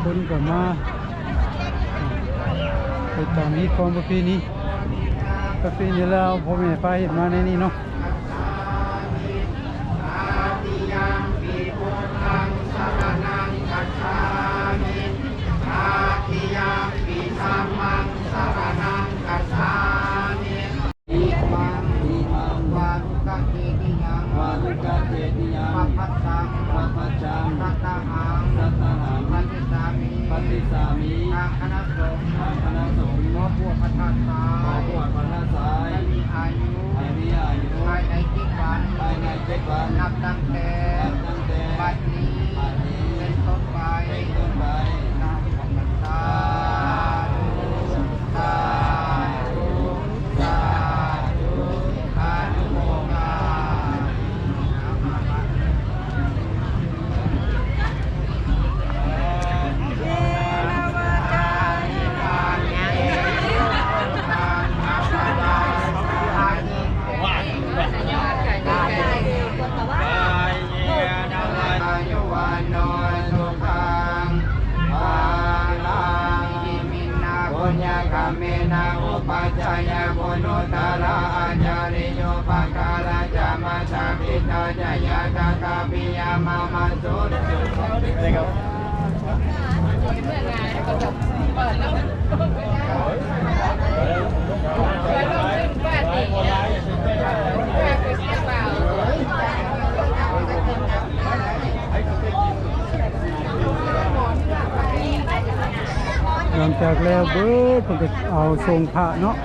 ຄົນກໍມາ ໄປຕາມຮີດຄອງປະເພນີ ປະເພນີລາວ ພໍ່ແມ່ພາເຮັດມາໃນນີ້ເນາະ. ຕາຕິຍຳປີ ທຳມັງ ສະຣະນັງ ກັດສາມິ. ອິມັງ ອິມັງ ວາລຸກະເຕຕິຍັງ ວາລຸກະເຕຕິຍັງ ປະປັດສັງ ປະປັດສັງ ສັດຕະຫັງ ສັດຕະຫັງ ປະຕິສາມິ ປະຕິສາມິ ທາງຄະນະສົງ ທາງຄະນະສົງ ຂໍບວດພະທາດຊາຍ ຂໍບວດພະທາດຊາຍ ໃຫ້ມີອາຍຸ ໃຫ້ມີອາຍຸ ພາຍໃນເຈັດວັນ ພາຍໃນເຈັດວັນ ນັບຕັ້ງແຕ່ ນັບຕັ້ງແຕ່ ບັດນີ້ ບັດນີ້ ເປັນຕົ້ນໄປ ເປັນຕົ້ນໄປ ສາທຸ ສາທຸ ສາທຸ ອະນຸໂມທາມິ. ອາຍຸວັນໂນ ສຸຂັງ ພະລັງ ອິມິນນະ ປຸນຍະກຳເມນະ ອຸປັດຈາຍະບຸນນຸດຕະລາ ອາຈາລິໂຍ ປະກາລະຈະ ມາຊາ ປິຕາຈະ ຍາຕະກາ ປິຍາມາ ມະສຸ ຫຼັງຈາກແລ້ວເບີດ ເພິ່ນກໍເອົາສົງພະເນາະ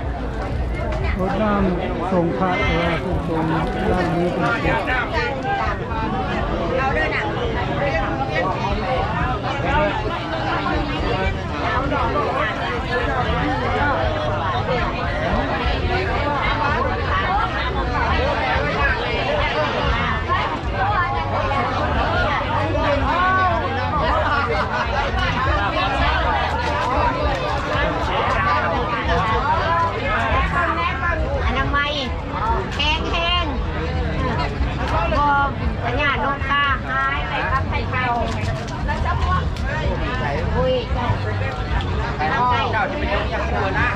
ຫົດນ້ຳສົງພະ ເອີ ເພິ່ນສົງລ້າງມືເພິ່ນ. ອະນາໄມ ແຂງແຮງ ບໍ່ ພະຍາດລົງກາ ຫາຍໄປກັບໄທເກົ່າ. ອຸ້ຍ ເຈົ້າຊິໄປຍົກຫຍັງເກີນນະ?